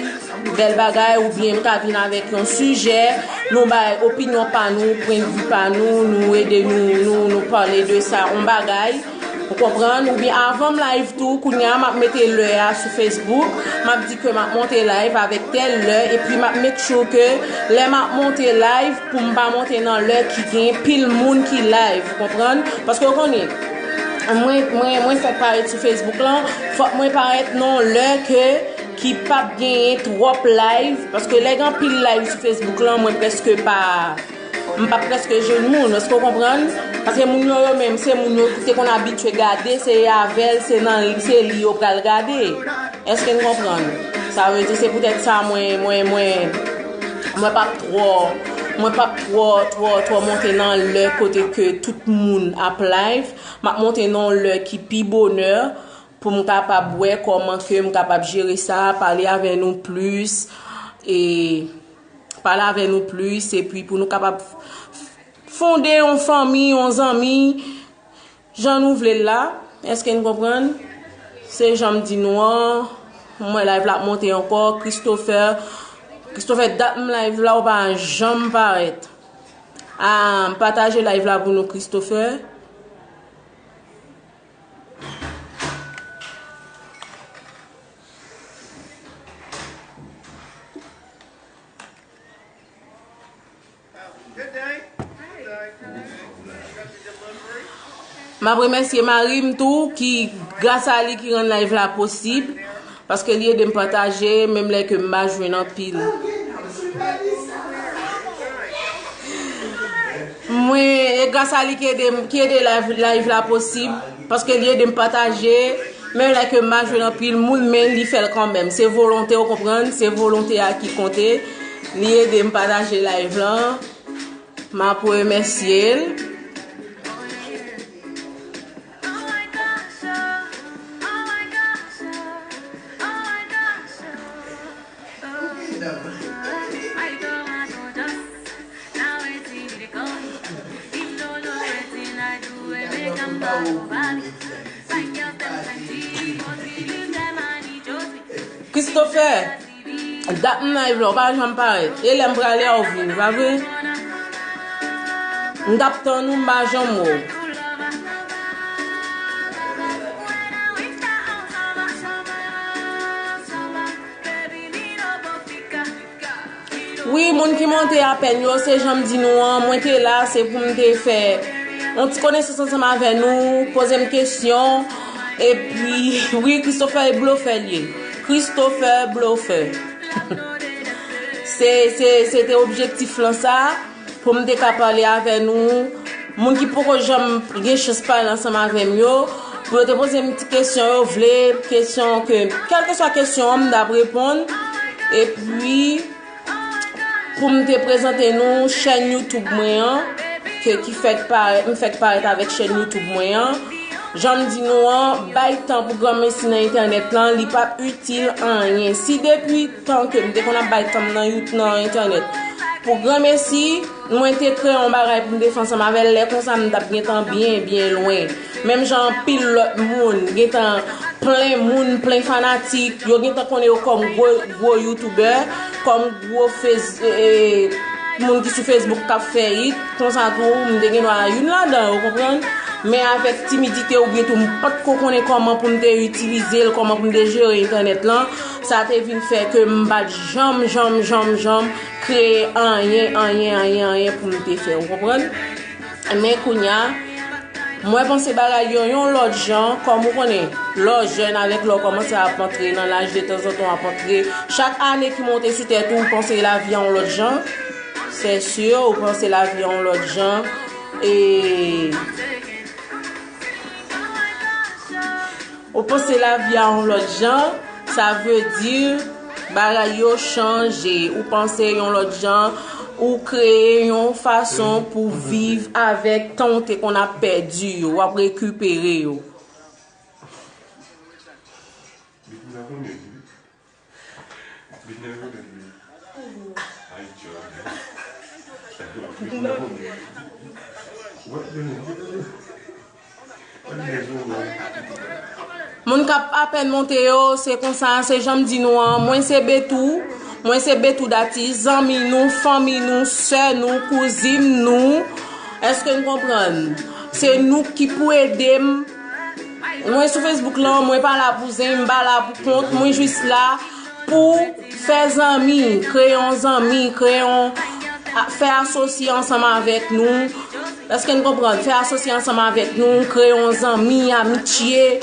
bèl bagay, oubyen m ka vin avèk yon sijè, nou bay opinyon pa nou, pwennvi pa nou, nou ede nou, nou, nou pale de sa, yon bagay. Ou konprann? Oubyen avan m live tou, kounye a m ap mete lè a sou Facebook, m ap di ke m ap monte live avèk tèl lè, epi m ap make sure ke lè m ap monte live, pou m pa monte nan lè ki gen pil moun ki live, ou konprann? Paske w konnen, mwen, mwen, mwen fèk parèt sou Facebook lan, fòk mwen parèt nan lè ke, ki p ap genyen twòp live, paske lè gen anpil live sou Facebook lan, mwen prèske pa, m pa prèske jwenn moun, èske w konprann? Paske moun yo, yo menm, se moun yo ki te konn abitye gade, se avè l, se nan, se li yo pral gade. Èske n konprann? Sa vle di, se poutèt sa mwen, mwen, mwen, mwen p ap twò, mwen p ap twò, twò, twò monte nan lè kote ke tout moun ap live. M ap monte nan lè ki pi bonè pou m kapab wè kòman ke m kapab jere sa, pale avè nou plis, e pale avè nou plis, epi pou nou kapab fonde yon fanmi, yon zanmi, jan nou vle l la. Èske n konprann? Se jan m di nou an, mwen live la ap monte ankò, Christopher. Christopher, dat m live la, ou pa janm parèt. Ah, pataje live la pou nou, Christopher. M ap remèsye mari m tou, ki, gras a li ki rann live la posib, paske li ede m pataje, menm lè ke m pa jwenn anpil. Mwen, e gras a li ki ede m, ki ede live, live la posib, paske li ede m pataje, menm lè ke m pa jwenn anpil moun, men li fè l kanmenm. Se volonte, ou konprann? Se volonte a ki konte. Li ede m pataje live lan. M ap remèsye l. Christopher, Dat m live la, ou pa janm parèt. E lè m prale a, ou vini, pa vre? M t ap tann ou, m pa janm wè w. Wi, moun ki monte apèn yo, se jan m di nou an, mwen te la, se pou m te fè yon ti konesans ansanm avè nou, poze m kesyon, epi, wi, Christopher e blofè l ye. Christopher blofè. Se, se, se te objektif lan sa, pou m te ka pale avè nou. Moun ki poko janm gen chans pale ansanm avè m yo, pou yo te poze m ti kesyon yo vle, kesyon ke, kèlkeswa kesyon an, m t ap reponn. Epi, pou m te prezante nou chèn YouTube mwen an, ke, ki fèk parèt, m fèk parèt avèk chèn YouTube mwen an. Jan m di nou an, bay tan pou granmesi nan entènèt lan, li p ap itil anyen. Si depi tan ke m te konn ap bay tan m nan You-, nan entènèt pou granmesi, mwen te kreye yon bagay pou m te fè ansanm avè l, lè konsa m t ap gentan byen, byen lwen. Menm jan anpil lòt moun, gentan plen moun, plen fanatik, yo gentan konnen yo kòm gwo, gwo youtubè, kòm gwo fez-, e, e, moun ki sou Facebook k ap fè it, konsa tou, m te gen dwa youn ladan yo, konprann? Men avèk timidite oubyen tou, m pa t ko konnen kòman pou m te itilize l, kòman pou m te jere entènèt lan, sa te vin fè ke m pa t janm, janm, janm, janm kreye anyen, anyen, anyen, anyen pou m te fè, ou konprann? Men kounye a, mwen panse bagay yo yon lòt jan, kòm ou konnen, lè w jèn avèk lè w kòmanse ap antre nan laj de tanzantan w ap antre. Chak ane ki monte sou tèt ou, ou panse lavi a yon lòt jan. Se si, ou panse lavi a yon lòt jan. E Ou panse lavi a yon lòt jan, sa vle di bagay yo chanje. Ou panse yon lòt jan, ou kreye yon fason pou viv avèk tan w te konn ap pèdi yo, w ap rekipere yo. Moun k ap apèn monte yo, se konsa, se jan m di nou an. Mwen se Betou, mwen se Betou Datis, zanmi nou, fanmi nou, sè nou, kouzin nou. Èske n konprann? Se nou ki pou ede m. Mwen sou Facebook lan, mwen pa la pou zen, m pa la pou kont, mwen jis la pou fè zanmi, kreye yon zanmi, kreye yon, a, fè asosye ansanm avèk nou. Èske n konprann? Fè asosye ansanm avèk nou, kreye yon zanmi, amitye.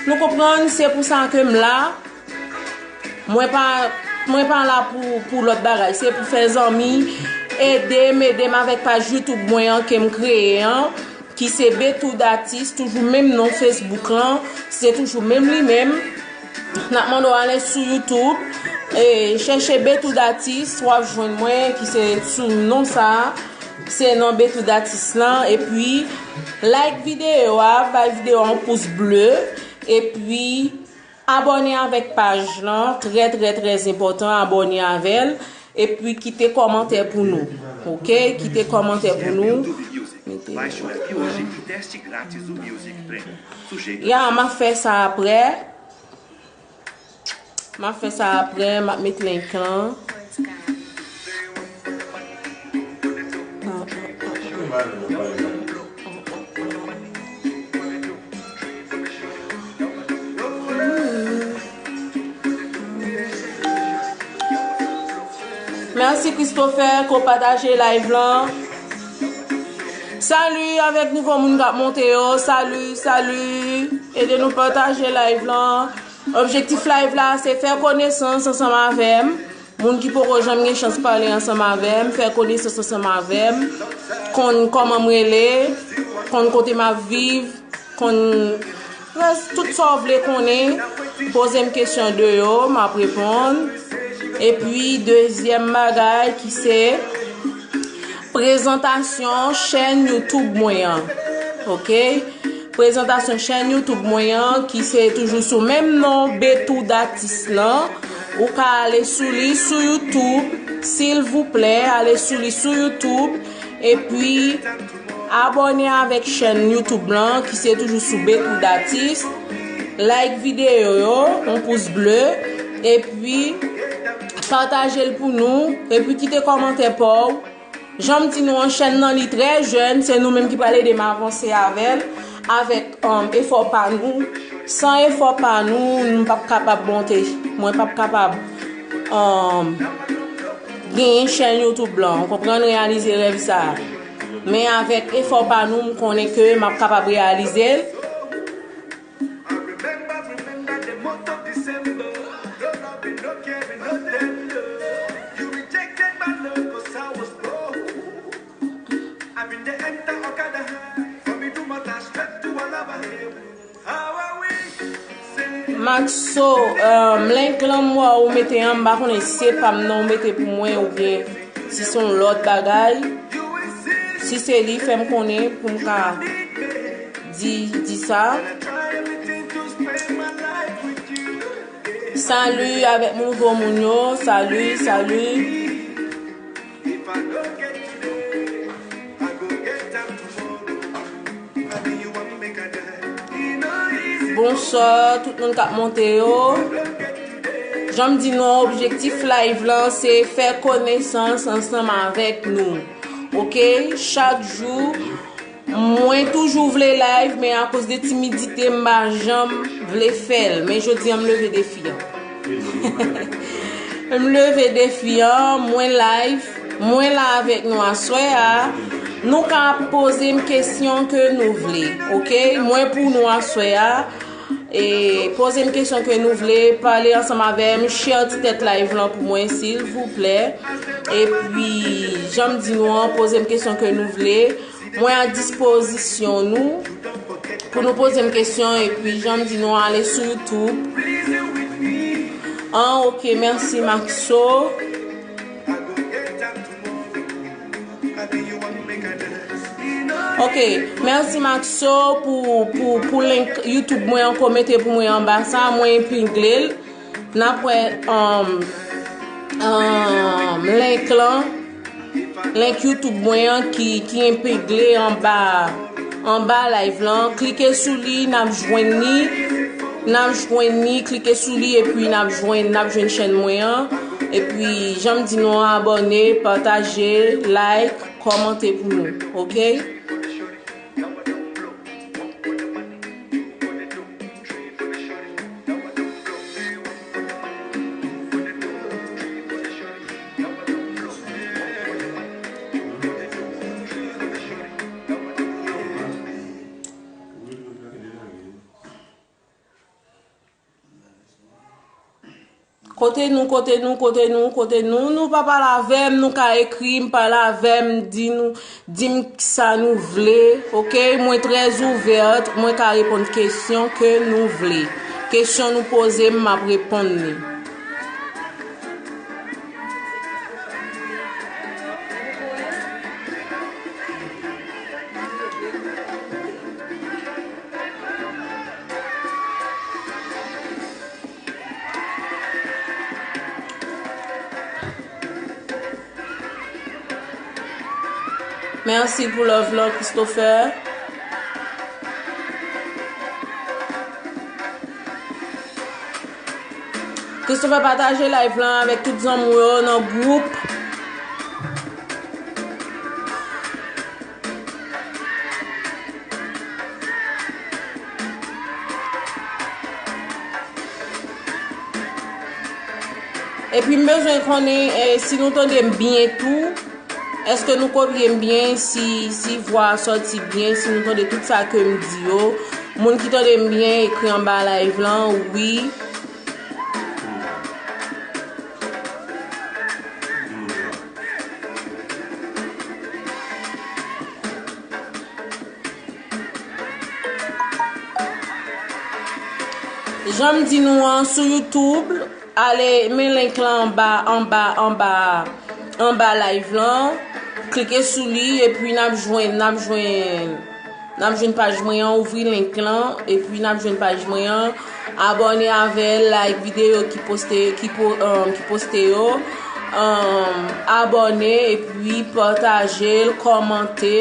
Nou konprann? Se pou sa ke m la. Mwen pa, mwen pa la pou, pou lòt bagay. Se pou fè zanmi, ede m, ede m avèk paj YouTube mwen an ke m kreye an, ki se Betou Datis, toujou menm non Facebook lan, se toujou menm li menm. N ap mande w ale sou YouTube, e, chèche Betou Datis, w ap jwenn mwen, ki se sou non sa a, se non Betou Datis lan, epi like videyo a, bay videyo a yon pous ble, epi abòne avèk paj lan, trè, trè, trè enpòtan, abòne avè l, epi kite kòmantè pou nou, oke? Kite kòmantè pou nou. Mete. Ya, m ap fè sa aprè. M ap fè sa aprè, m ap met link lan. Mèsi Christopher, ke w pataje live lan. Salut avèk nouvo moun k ap monte yo. Salut, salut. Ede nou pataje live lan. Objektif live la, se fè konesans ansanm avè m. Moun ki poko janm gen chans pale ansanm avè m, fè konesans ansanm avè m. Konn kòman m rele, konn kote m ap viv, konn rès tout sa w vle konnen. Poze m kesyon de yo, m ap reponn. Epi, dezyèm bagay ki se prezantasyon chèn YouTube mwen an. Oke? Prezantasyon chèn YouTube mwen an, ki se toujou sou menm non, Betou Datis lan. Ou ka ale sou li sou YouTube, silvouplè, ale sou li sou YouTube. Epi, abòne avèk chèn YouTube lan, ki se toujou sou Betou Datis. Like videyo yo, yon pous ble. Epi, Pataje l pou nou, epi kite kòmantè pa w. Jan m di nou an, chèn nan li trè jèn, se nou menm ki pral ede m avanse avè l, avèk, um, efò pa nou. San efò pa nou, nou p ap kapab monte. Mwen p ap kapab, um, genyen chèn YouTube lan. Ou konprann, reyalize rèv sa a. Men avèk efò pa nou, m konnen ke m ap kapab reyalize l. Maxo, um, link lan m wè ou mete an, m pa konnen si se pa m nan ou mete pou mwen oubyen si se yon lòt bagay. Si se li, fè m konnen pou m ka di, di sa. Salut avèk nouvo moun yo. Salut, salut. Bonswa tout moun k ap monte yo. Jan m di nou, objektif live lan se fè konesans ansanm avèk nou. Oke, chak jou mwen toujou vle live, men akoz de timidite m pa janm vle fè l. Men jodi an m leve defi an. M leve defi an, mwen live, mwen la avèk nou aswè a. Nou ka poze m kesyon ke nou vle, oke? Mwen pou nou aswè a. E poze m kesyon ke nou vle, pale ansanm avè m, share ti tèt live lan pou mwen, silvouplè. Epi, jan m di nou an, poze m kesyon ke nou vle. Mwen a dispozisyon nou pou nou poze m kesyon, epi jan m di nou ale sou YouTube. An, oke, mèsi Maxo. Oke, mèsi Maxo pou, pou, pou link YouTube mwen ankò mete pou mwen anba sa, mwen epigle l. N ap wè, um, um, link lan, link YouTube mwen an ki, ki enpegle anba, anba live lan. Klike sou li, n ap jwenn li, n ap jwenn li, klike sou li, epi n ap jwenn, n ap jwenn chèn mwen an. Epi, jan m di nou, abòne, pataje, like, kòmante pou nou, oke? Kote nou, kote nou, kote nou, kote nou? Nou pa pale avè m, nou ka ekri m, pale avè m, di nou, di m sa nou vle, oke? Mwen trè ouvèt, mwen ka reponn kesyon ke nou vle. Kesyon nou poze m, m ap reponn li. Mèsi pou love lan, Christopher. Christopher, pataje live lan avèk tout zanmi w yo nan gwoup. Epi m bezwen konnen, eh, si nou tande m byen tou. Èske nou kopye m byen? Si, si vwa a sòti byen, si nou tande tout sa ke m di yo. Moun ki tande m byen, ekri anba live lan, wi. Jan m di nou an, sou YouTube, ale men link lan anba, anba, anba, anba live lan. Klike sou li, epi n ap jwenn, n ap jwenn, n ap jwenn paj mwen an, ouvri link lan, epi n ap jwenn paj mwen an. Abòne avè l, like videyo ki poste, ki po-, um, ki poste yo. Um, abòne, epi pataje l, kòmante.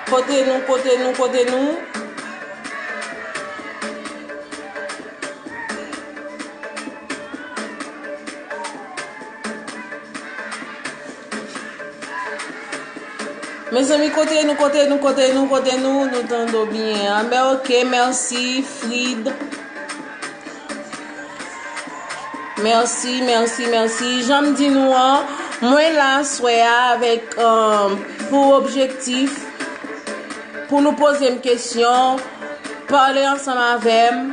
Kote nou, kote nou, kote nou? Mezanmi, kote nou, kote nou, kote nou, kote nou? Nou tande w byen. Anben, ok, mèsi, Frid. Mèsi, mèsi, mèsi. Jan m di nou an, mwen la aswè a avèk, um, pou objektif pou nou poze m kesyon, pale ansanm avè m,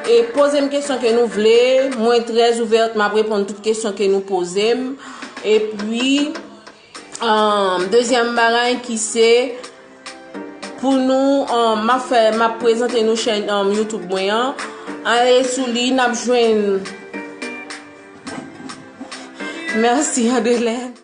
e poze m kesyon ke nou vle. Mwen trè ouvèt, m ap reponn tout kesyon ke nou poze m. Epi, um, dezyèm bagay ki se, pou nou, um, m ap fè, m ap prezante nou chèn, um, YouTube mwen an. Ale sou li, n ap jwenn. Mèsi, Andrelène.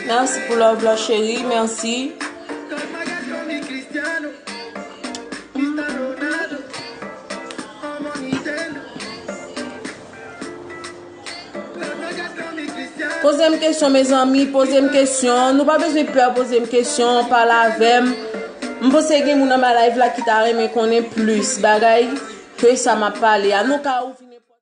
Mèsi pou love la, cheri, mèsi. Poze m kesyon, mezanmi, poze m kesyon. Nou pa bezwen pè poze m kesyon, pale avè m. M panse gen moun anba live la ki ta renmen konnen plis bagay ke sa m ap pale a. Nou ka ouvri nenpòt.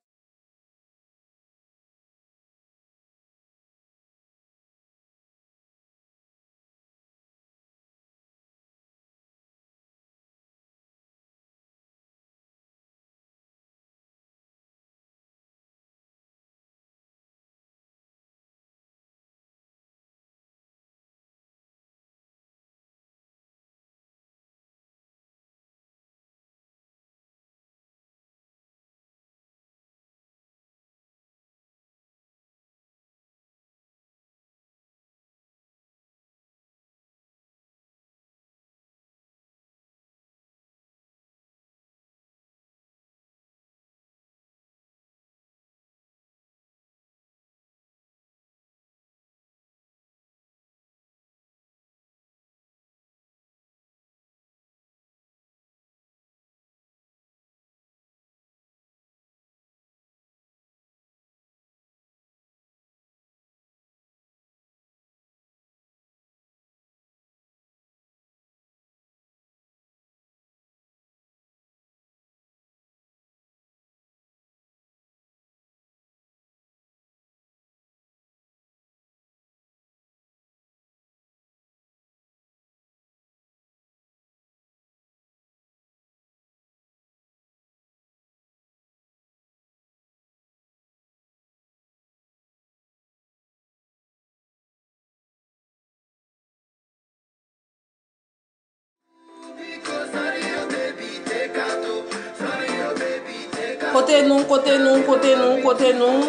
Kote nou, kote nou, kote nou, kote nou?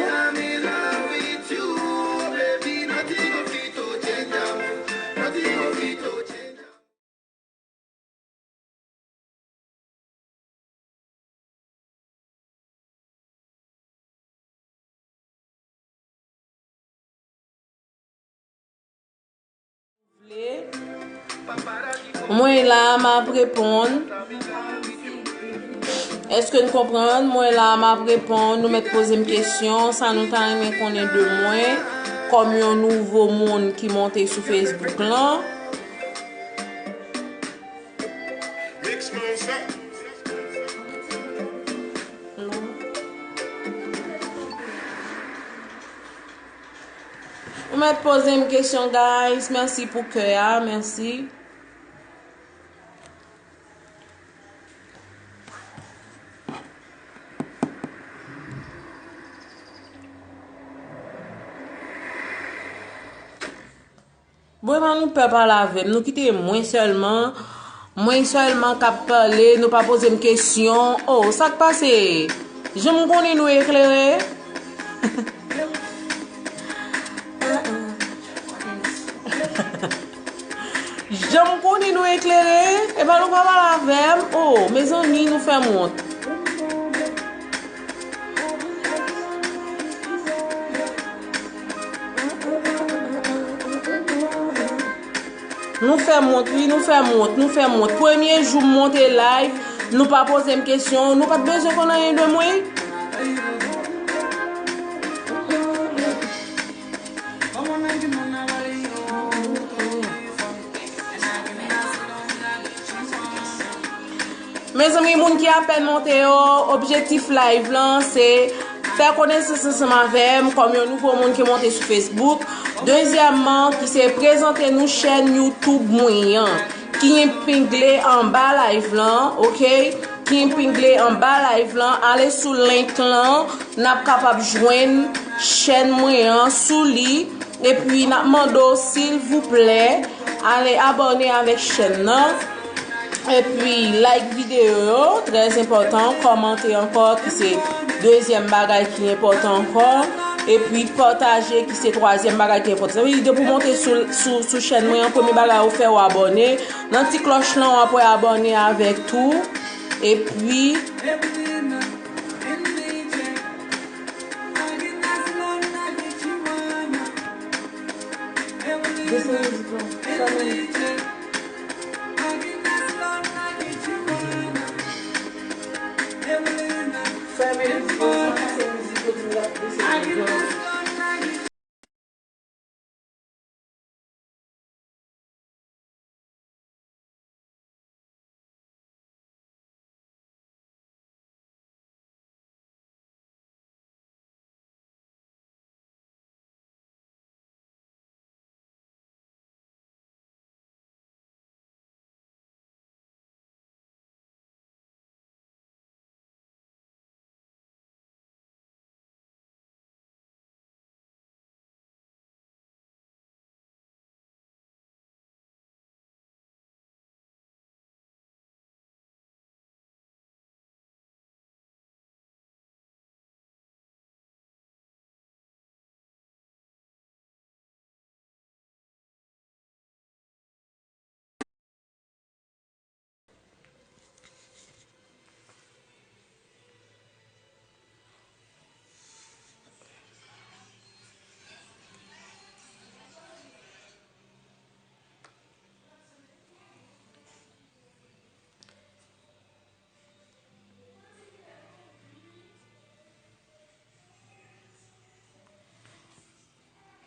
Mwen la, m ap reponn. Èske n konprann? Mwen la, m ap reponn. Nou mèt poze m kesyon. Sa nou ta renmen konnen de mwen kòm yon nouvo moun ki monte sou Facebook lan? Ou mèt poze m kesyon, guys. Mèsi pou kè a. Mèsi. Sa nou pè pale avè m, nou kite mwen sèlman. Mwen sèlman k ap pale, nou pa poze m kesyon. Oh, sa k pase? Jan m konnen nou eklere? Jan m konnen nou eklere? Epa nou pa pale avè m? Oh, mezanmi, nou fè m wont. Nou fè m wont, wi, nou fè m wont, nou fè m wont. Premye jou m monte live, nou pa poze m kesyon, nou pa t bezwen konn anyen de mwen. Mezanmi, moun ki apèn monte yo, objektif live lan se fè konesans ansanm avè m kòm yon nouvo moun ki monte sou Facebook. Dezyèmman, ki se prezante nou chèn YouTube mwen an, ki enpegle anba live lan, oke? Ki enpegle anba live lan, ale sou link lan, n ap kapab jwenn chèn mwen an sou li. Epi n ap mande w, silvouplè, ale abòne avèk chèn nan. Epi like videyo yo, trè enpòtan. Kòmante ankò, ki se dezyèm bagay ki enpòtan ankò. Epi pataje, ki se twazyèm bagay ki enpòtan. Sa vle di, depi w monte sou, sou, sou chèn mwen an, premye bagay ou fè, ou abòne. Nan ti klòch lan, w ap wè abòne avèk tou. Epi, This music, bro. Seven. Seven. This is music.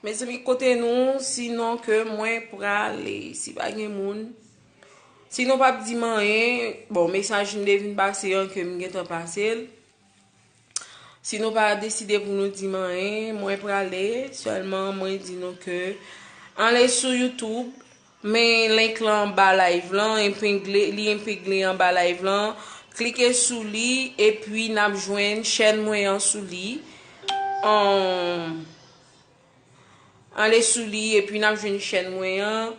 Mezanmi, kote nou, sinon ke mwen prale, si pa gen moun. Si nou p ap di m anyen, bon, mesaj m te vin pase an ke m gentan pase l. Si nou pa deside pou nou di m anyen, mwen prale, sèlman mwen di nou ke anle sou YouTube, men link lan anba live lan, enpegle, li enpegle anba live lan, klike sou li, epi n ap jwenn chèn mwen an sou li. Ann, anle sou li, epi n ap jwenn chèn mwen an.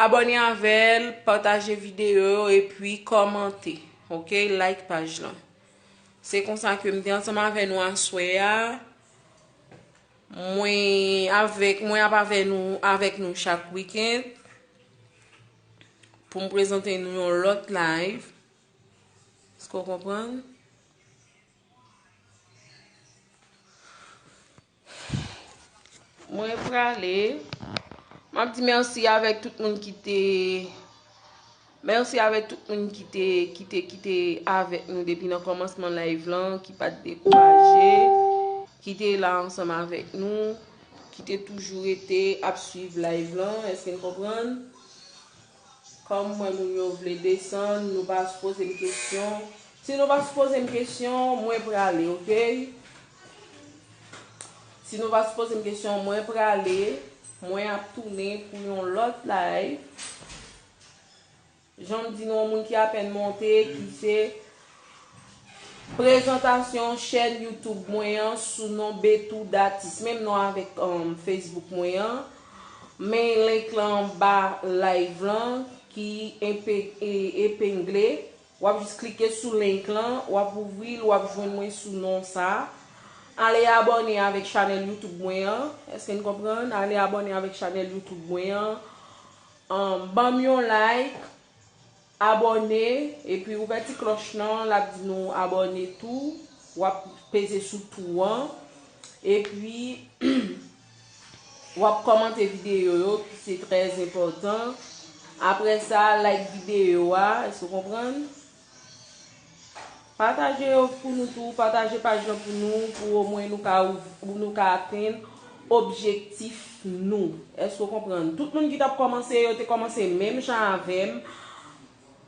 Abòne avè l, pataje videyo yo, epi kòmante, oke? Like paj lan. Se konsa ke m te ansanm avè nou aswè a. Mwen avèk, mwen ap avè nou, avèk nou chak wikenn pou m prezante nou yon lòt live. Èske w konprann? Mwen prale. M ap di mèsi avèk tout moun ki te, mèsi avèk tout moun ki te, ki te, ki te avèk nou depi nan kòmansman live lan, ki pa t dekouraje, ki te la ansanm avèk nou, ki te toujou rete ap swiv live lan. Èske n konprann? Kòm m wè moun yo vle desann, nou pa poze m kesyon. Si nou pa poze m kesyon, mwen prale, oke? Si nou pa poze m kesyon, mwen prale. Mwen ap tounen pou yon lòt live. Jan m di nou, yon moun ki apèn monte, ki se prezantasyon chèn YouTube mwen an sou non Betou Datis. Menm non avèk, um, Facebook mwen an. Men link lan anba live lan ki epe- e- epengle. W ap jis klike sou link lan, w ap ouvri l, w ap jwenn mwen sou non sa. Ale abòne avèk chanèl YouTube mwen an. Èske n konprann? Ale abòne avèk chanèl YouTube mwen an. Um, ban m yon like, abòne, epi ouvè ti klòch lan, l ap di nou abòne tou. W ap peze sou tou an. Epi, w ap kòmante videyo yo, ki se trè enpòtan. Apre sa, like videyo a, èske w konprann? Pataje yo pou nou tou, pataje paj lan pou nou, pou omwen nou ka, pou nou ka atenn objektif nou. Èske w konprann? Tout moun ki t ap kòmanse, yo te kòmanse menm jan avè m.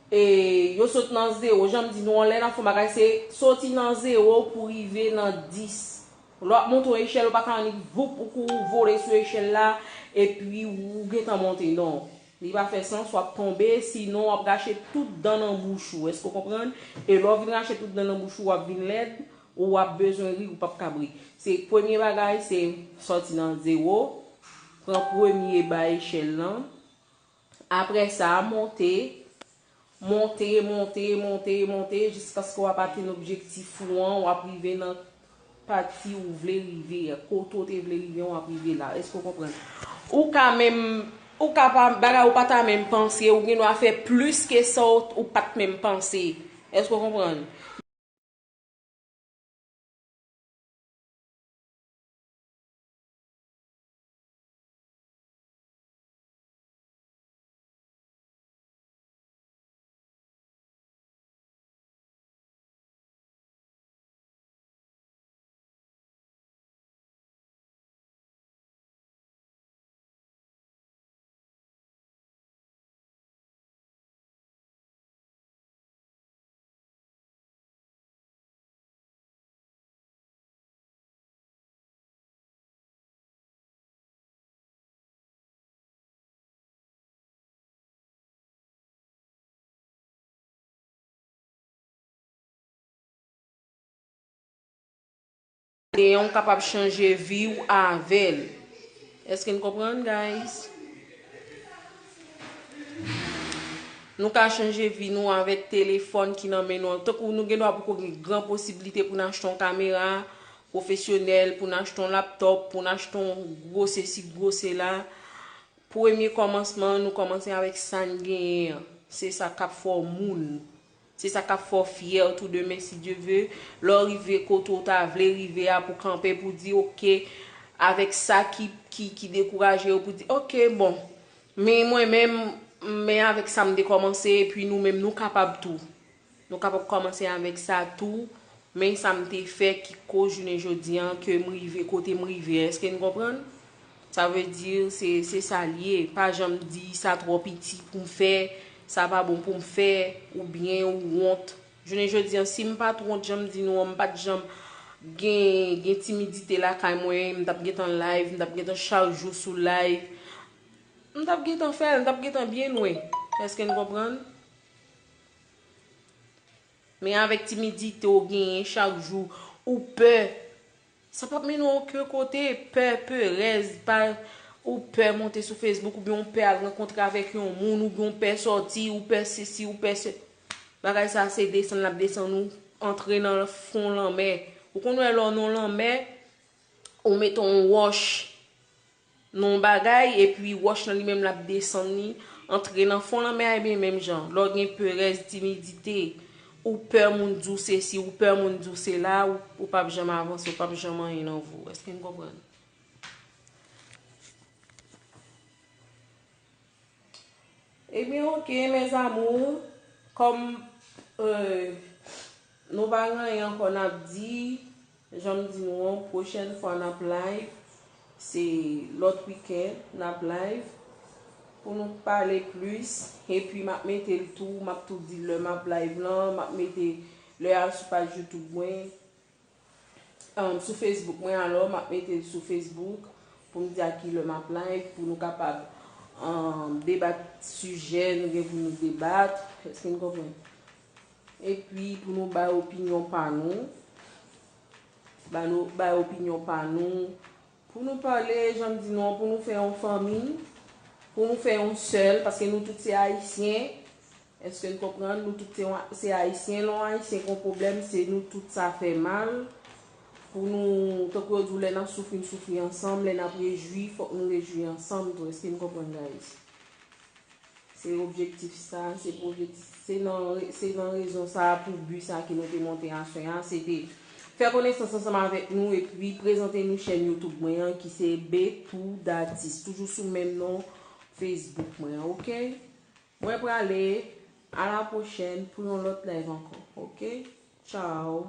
E yo sot nan zewo, jan m di nou, anlè nan fon bagay, se soti nan zewo pou rive nan dis. Lè w ap monte yon echèl, ou pa ka annik voup, ou kou vole sou echèl la, epi ou gentan monte. Non. Li pa fè sans, w ap tonbe, sinon w ap rache tout dan nan bouch ou. Èske w konprann? E lè w vin rache tout dan nan bouch ou, w ap vin lèd, ou w ap bezwen ri, ou p ap kab ri. Se premye bagay, se sòti nan zewo, pran premye ba echèl lan. Apre sa, monte, monte, monte, monte, monte, jiskaske w ap atenn objektif ou an, w ap rive nan pati ou vle rive a, kote w te vle rive an, w ap rive la. Èske w konprann? Ou ka menm, ou ka pa, bagay ou pa ta menm panse, ou gen dwa fè plis ke sa w, ou pa t menm panse. Èske w konprann? Leyon kapab chanje vi w avè l. Èske n konprann, guys? Nou ka chanje vi nou avèk telefòn ki nan men nou an. Tankou nou gen dwa poko gen gran posiblite pou n achte yon kamera pwofesyonèl, pou n achte yon laptòp, pou n achte yon gwo sesi, gwo sela. Premye kòmansman, nou kòmanse avèk sa n genyen an. Se sa k ap fè w moun. Se sa k ap fè w fyè tou demen, si Dye ve. Lè w rive kote w ta vle rive a, pou kanpe, pou di, oke, avèk sa ki, ki, ki dekouraje w, pou di, oke, bon, men mwen menm, men avèk sa m te kòmanse, epi nou menm, nou kapab tou. Nou kapab kòmanse avèk sa tou, men sa m te fè ki koz jounen jodi an ke m rive kote m rive. Èske n konprann? Sa vle di, se, se sa l ye. Pa janm di sa twò piti pou m fè, sa pa bon pou m fè, oubyen ou wont. Jounen jodi an, si m pa t wont, jan m di nou an, m pa t janm gen, gen timidite lakay mwen, m t ap gentan live, m t ap gentan chak jou sou live. M t ap gentan fè l, m t ap gentan byen lwen. Èske n konprann? Men avèk timidite w genyen chak jou, ou pè. Sa p ap mennen w okenn kote. Pè, perèz, pa, ou pè monte sou Facebook, oubyen ou pè al rankontre avèk yon moun, oubyen ou pè sòti, ou pè sesi, ou pè se. Bagay sa a se desann l ap desann ou, antre nan fon lanmè. Ou konn wè lè w nan lanmè, ou mete yon wòch nan yon bagay, epi wòch lan li menm l ap desann li, antre nan fon lanmè a, ebyen menm jan. Lè w gen perèz, timidite, ou pè moun di w sesi, ou pè moun di w sela, ou, ou p ap janm avanse, ou p ap janm anyen nan vi w. Èske n konprann? Ebyen, oke, mes amours, kòm, euh, nou pa gen anyen ankò n ap di, jan m di nou an, pwochèn fwa n ap live, se lòt wikenn n ap live, pou nou pale plis, epi m ap mete l tou, m ap tou di lè m ap live lan, m ap mete lè a sou paj YouTube mwen. Um, sou Facebook mwen, alò, m ap mete l sou Facebook pou m di a ki lè m ap live, pou nou kapab, um, debat sijè nou gen pou nou debat. Èske n konprann? Epi pou nou bay opinyon pa nou, ba nou bay opinyon pa nou, pou nou pale, jan m di nou an, pou nou fè yon fanmi. pou nou fè yon sèl, paske nou tout se ayisyen. Èske n konprann? Nou tout se, se ayisyen. Lè yon ayisyen gen yon pwoblèm, se nou tout sa fè mal. Pou nou, tankou yo di w, lè n ap soufri, n soufri ansanm, lè n ap rejwi, fòk nou rejwi ansanm tou. Èske n konprann, guys? Se objektif sa, se pwojektif, se nan, se nan rezon sa, pou bi sa ke nou te monte aswè a, se te fè konesans ansanm avèk nou epi prezante nou chèn YouTube mwen an ki se B two Datis, toujou sou menm non Facebook mwen an, oke? Mwen prale, a la pwochèn pou yon lòt live ankò, oke? Tchao.